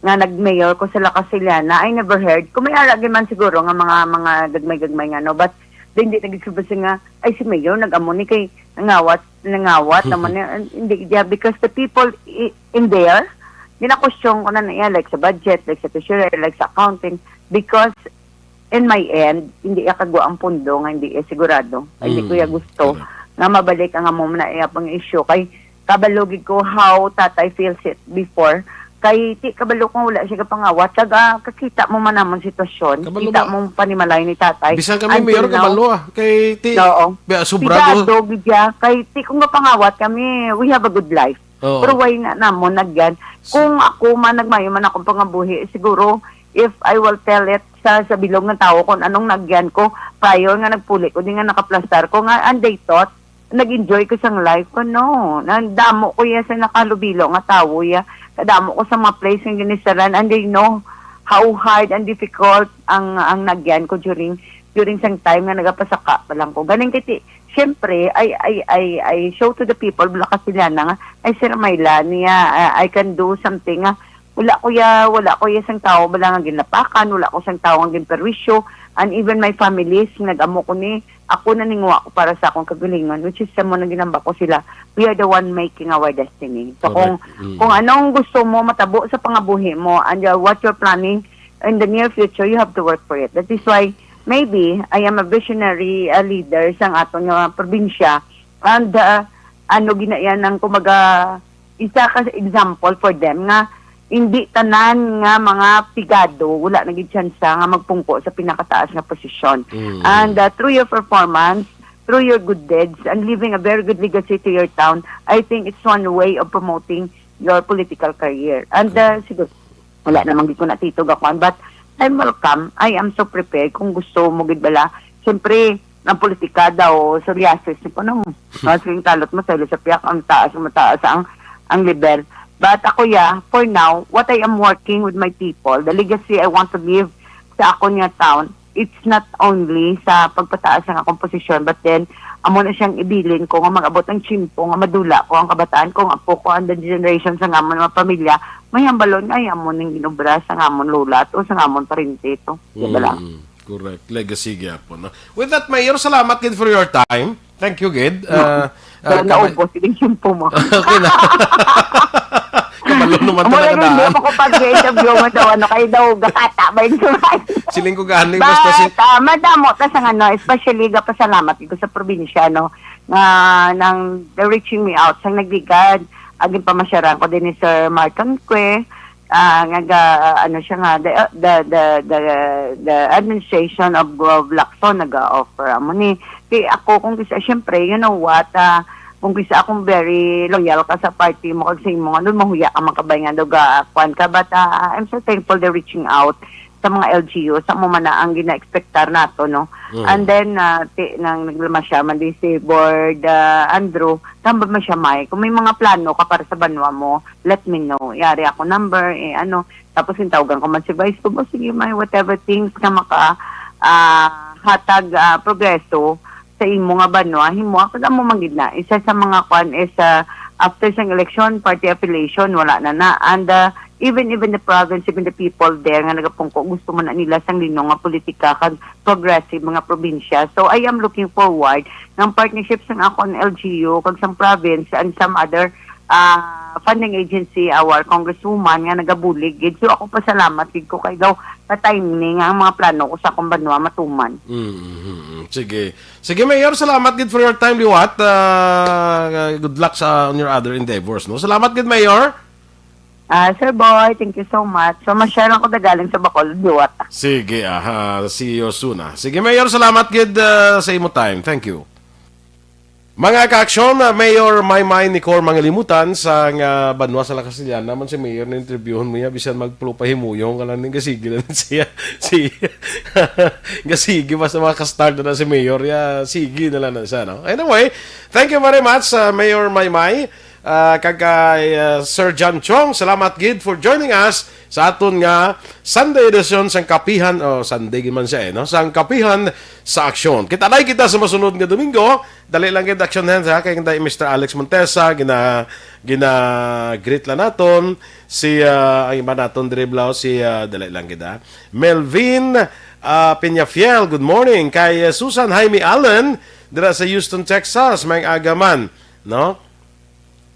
nga nag-mayor ko sa La Castellana, I never heard. Kung may ara gid man siguro nga mga mga gagmay-gagmay nga no, but hindi na gid ko basta nga ay si mayor nag-amo ni kay nangawat nangawat naman niya. And hindi gid ya, because the people i- in there, gina-question ko na niya, like sa budget, like sa treasurer, like sa accounting, because in my end, hindi iya kagwa ang pundo nga hindi iya sigurado. Hindi ko iya Mm, gusto correct. Nga mabalik ang amo na iya pang issue. Kay kabalo gid ko how tatay feels it before. Kay ti kabalo ko wala siya kapangawat. Kag ah, kakita mo man namon sitwasyon. Kabalo Kita ba? Mo panimalay ni tatay. Bisan kami, Until Mayor, now, kabalo ah. Kay ti, Oo. biya, sobrado. Pigado gid ya. Kay ti kung mapangawat kami, we have a good life. Oo. Pero why na namon nagyan? Kung ako man nagmayo man akong pangabuhi, siguro if I will tell it sa sa bilog nga tawo kung anong nagyan ko prior nga nagpuli ko di nga nakaplastar ko nga and they thought nag-enjoy ko sang life ko, no. Nandamo ko ya sa nakalubilo nga tawo ya. Kadamo ko sa mga place nga ginistaran and they know how hard and difficult ang ang nagyan ko during during sang time nga nagapasaka pa lang ko. Ganing kay ti- syempre, I, I, I, I show to the people, bala ka sila na nga, ay Sir Myla, niya, I, I can do something nga, wala ko ya, wala ko ya sang tao bala nga ginapakan, wala ko sang tao nga ginperwisyo, and even my families, nag-amo ko ni, ako na ninguha ko para sa akong kagalingon, which is sa mo na ginamba ko sila, we are the one making our destiny. So kung Correct. Mm. kung anong gusto mo matabo sa pangabuhi mo and uh, what you're planning in the near future, you have to work for it. That is why maybe I am a visionary uh, leader sa aton nga probinsya and uh, ano ginayan ang kumaga isa ka example for them nga hindi tanan nga mga pigado wala na gid tsansa nga magpungko sa pinakataas nga posisyon. Mm. And uh, through your performance, through your good deeds, and leaving a very good legacy to your town, I think it's one way of promoting your political career. And uh, siguro, wala naman gid ko natitog ako, but I'm welcome. I am so prepared kung gusto mo gid bala. Siyempre, ang politika daw, psoriasis, ni kuno mo. Mas yung kalot mo, sa sa piyak, ang taas, mataas ang, ang level. But ako, yeah, for now, what I am working with my people, the legacy I want to leave sa akon nga town, it's not only sa pagpataas ng akong posisyon, but then, amo na siyang ibilin ko nga mag-abot ang tsimpo nga madula ko ang kabataan ko, ang apo ko, and the generation sa nga mga pamilya, may hambalon nga, ay, amo ning ginobra sa nga amon lola to, sa nga amon parente to. Di ba lang? Mm, correct. Legacy gyapon, no? With that, Mayor, salamat gid for your time. Thank you gid. Ah, ah, Pero kamay- naubos, yung siyempo mo. Okay na. Kabalo naman Amo talaga lang, hindi daan. Ako pag-interview mo daw, ano, kayo daw, gakata ba yung sumayo? Siling ko gani, basta si But, ah, madamo ta sa ano, especially gapasalamat ko sa probinsya, no, nga nang reaching me out, sang nagligad, agin pamasyaran ko din ni Sir Martin Cue, ah, nga ga-, ano siya nga, the, the, the, the, the administration of Gov Lacson nag-offer amo ni. Kay ako, kung kisa, syempre, you know what, ah, kung kisa akong very loyal ka sa party mo kag sa imo, nga doon mahuya ka man kabay nga daw ga-, kuwan ka, but, ah, I'm so thankful they're reaching out sa mga L G U, sa mo man na ang gina-expectar nato, no? Mm. And then, ah, ti-, nang naglamasya man din si Board, ah, Andrew, tambal man siya, May, kung may mga plano ka para sa banwa mo, let me know. Yari ako number, eh, ano, tapos yung tawagan ko man si Vice ko, "O, sige, May, whatever things ka maka, ah, hatag, ah, progreso sa imo nga banwa, himo ako, amo man gid na." Isa sa mga kwan is, ah, after sang election, party affiliation, wala na na. And, ah, even, even the province, even the people there nga nagapungko, gusto man na nila sang linong nga politika kag progressive mga probinsya. So, I am looking forward ng partnership sang akon L G U kag sang province and some other, ah, funding agency, our congresswoman nga nagabulig gid. So, ako pasalamat gid ko kay daw pa-timing nga ang mga plano ko sa akong banwa matuman. Mm, mm, mm. Sige. Sige, Mayor, salamat gid for your time, liwat. Ah, good luck sa, on your other endeavors, no? Salamat gid, Mayor. Ah, Sir Boy, thank you so much. So, ma-share lang ko na galing sa Bacolod, liwat. Sige, aha. See you soon, ah. Sige, Mayor, salamat gid, ah, sa imo time. Thank you. Mga ka-aksyon, ah, Mayor Maymay Nicor Mangilimutan sa nga banwa sa La Castellana man si Mayor na interviewon mo niya, bisan magpulo pa himuyong ka lang, ning gasigi lang siya. Si, gasigi, basta makastart na si Mayor, ya, sige na lang na siya, no? Anyway, thank you very much, ah, Mayor Maymay. Ah, kag kay, ah, Sir John Chong, salamat gid for joining us sa aton nga Sunday edition sang Kapihan, o Sunday gid man siya, eh, no? Sang Kapihan sa Aksyon. Kita-kits kita sa masunod nga Domingo. Dali lang gid, Action Hands, ha? Kay kay Mister Alex Montesa, gina-, gina-greet lang naton. Si, ah, ang iba naton diri, Blau, si, ah, dali lang gid, ha? Melvin, ah, Peñafiel, good morning. Kay, ah, Susan Jaime Allen, dira sa Houston, Texas, may agaman, no?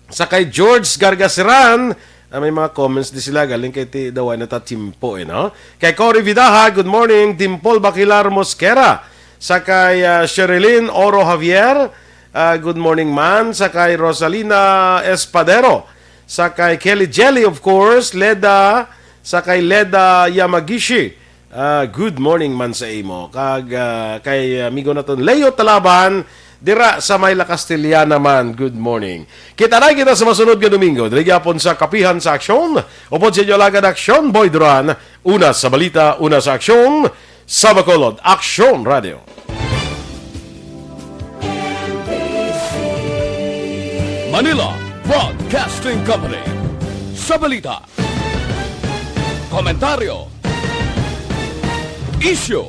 Sa kay George Gargasiran, ah, may mga comments di sila, galing kay ti Daway na ta Timpo, eh, no? Kay Cory Vidaha, good morning. Dimple Bakilar Mosquera. Sa kay, ah, Sherilyn Oro Javier, ah, good morning, man. Sa kay Rosalina Espadero. Sa kay Kelly Jelly, of course. Leda, sa kay Leda Yamagishi. Ah, good morning man sa imo. Kag, ah, kay amigo naton Leo Talaban, dira sa may La Castellana man, good morning. Kita na kita sa masunod nga Domingo. Diri gyapon sa Kapihan sa Aksyon. Upod sa inyo alagad Aksyon, Boy Duran. Una sa balita, una sa aksyon, sa Bacolod, Aksyon Radio. Manila Broadcasting Company. Sa balita, komentaryo, isyu,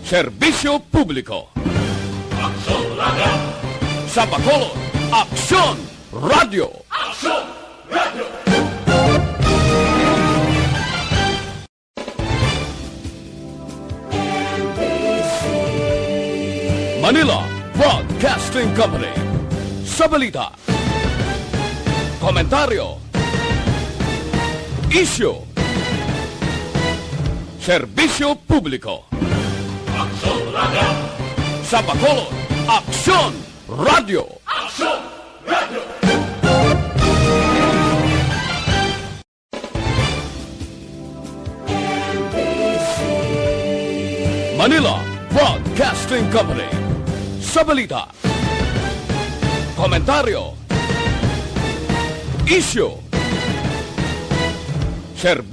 serbisyo publiko. Aksyon Radio. Sa Bacolod, Aksyon Radio. Aksyon Radio. Manila Broadcasting Company. Sa balita, komentaryo, isyu, serbisyo publiko. Aksyon Radio. Sa Bacolod, Aksyon Radio. Aksyon Radio. Manila Broadcasting Company. Sa balita, komentaryo, isyu, serbisyo.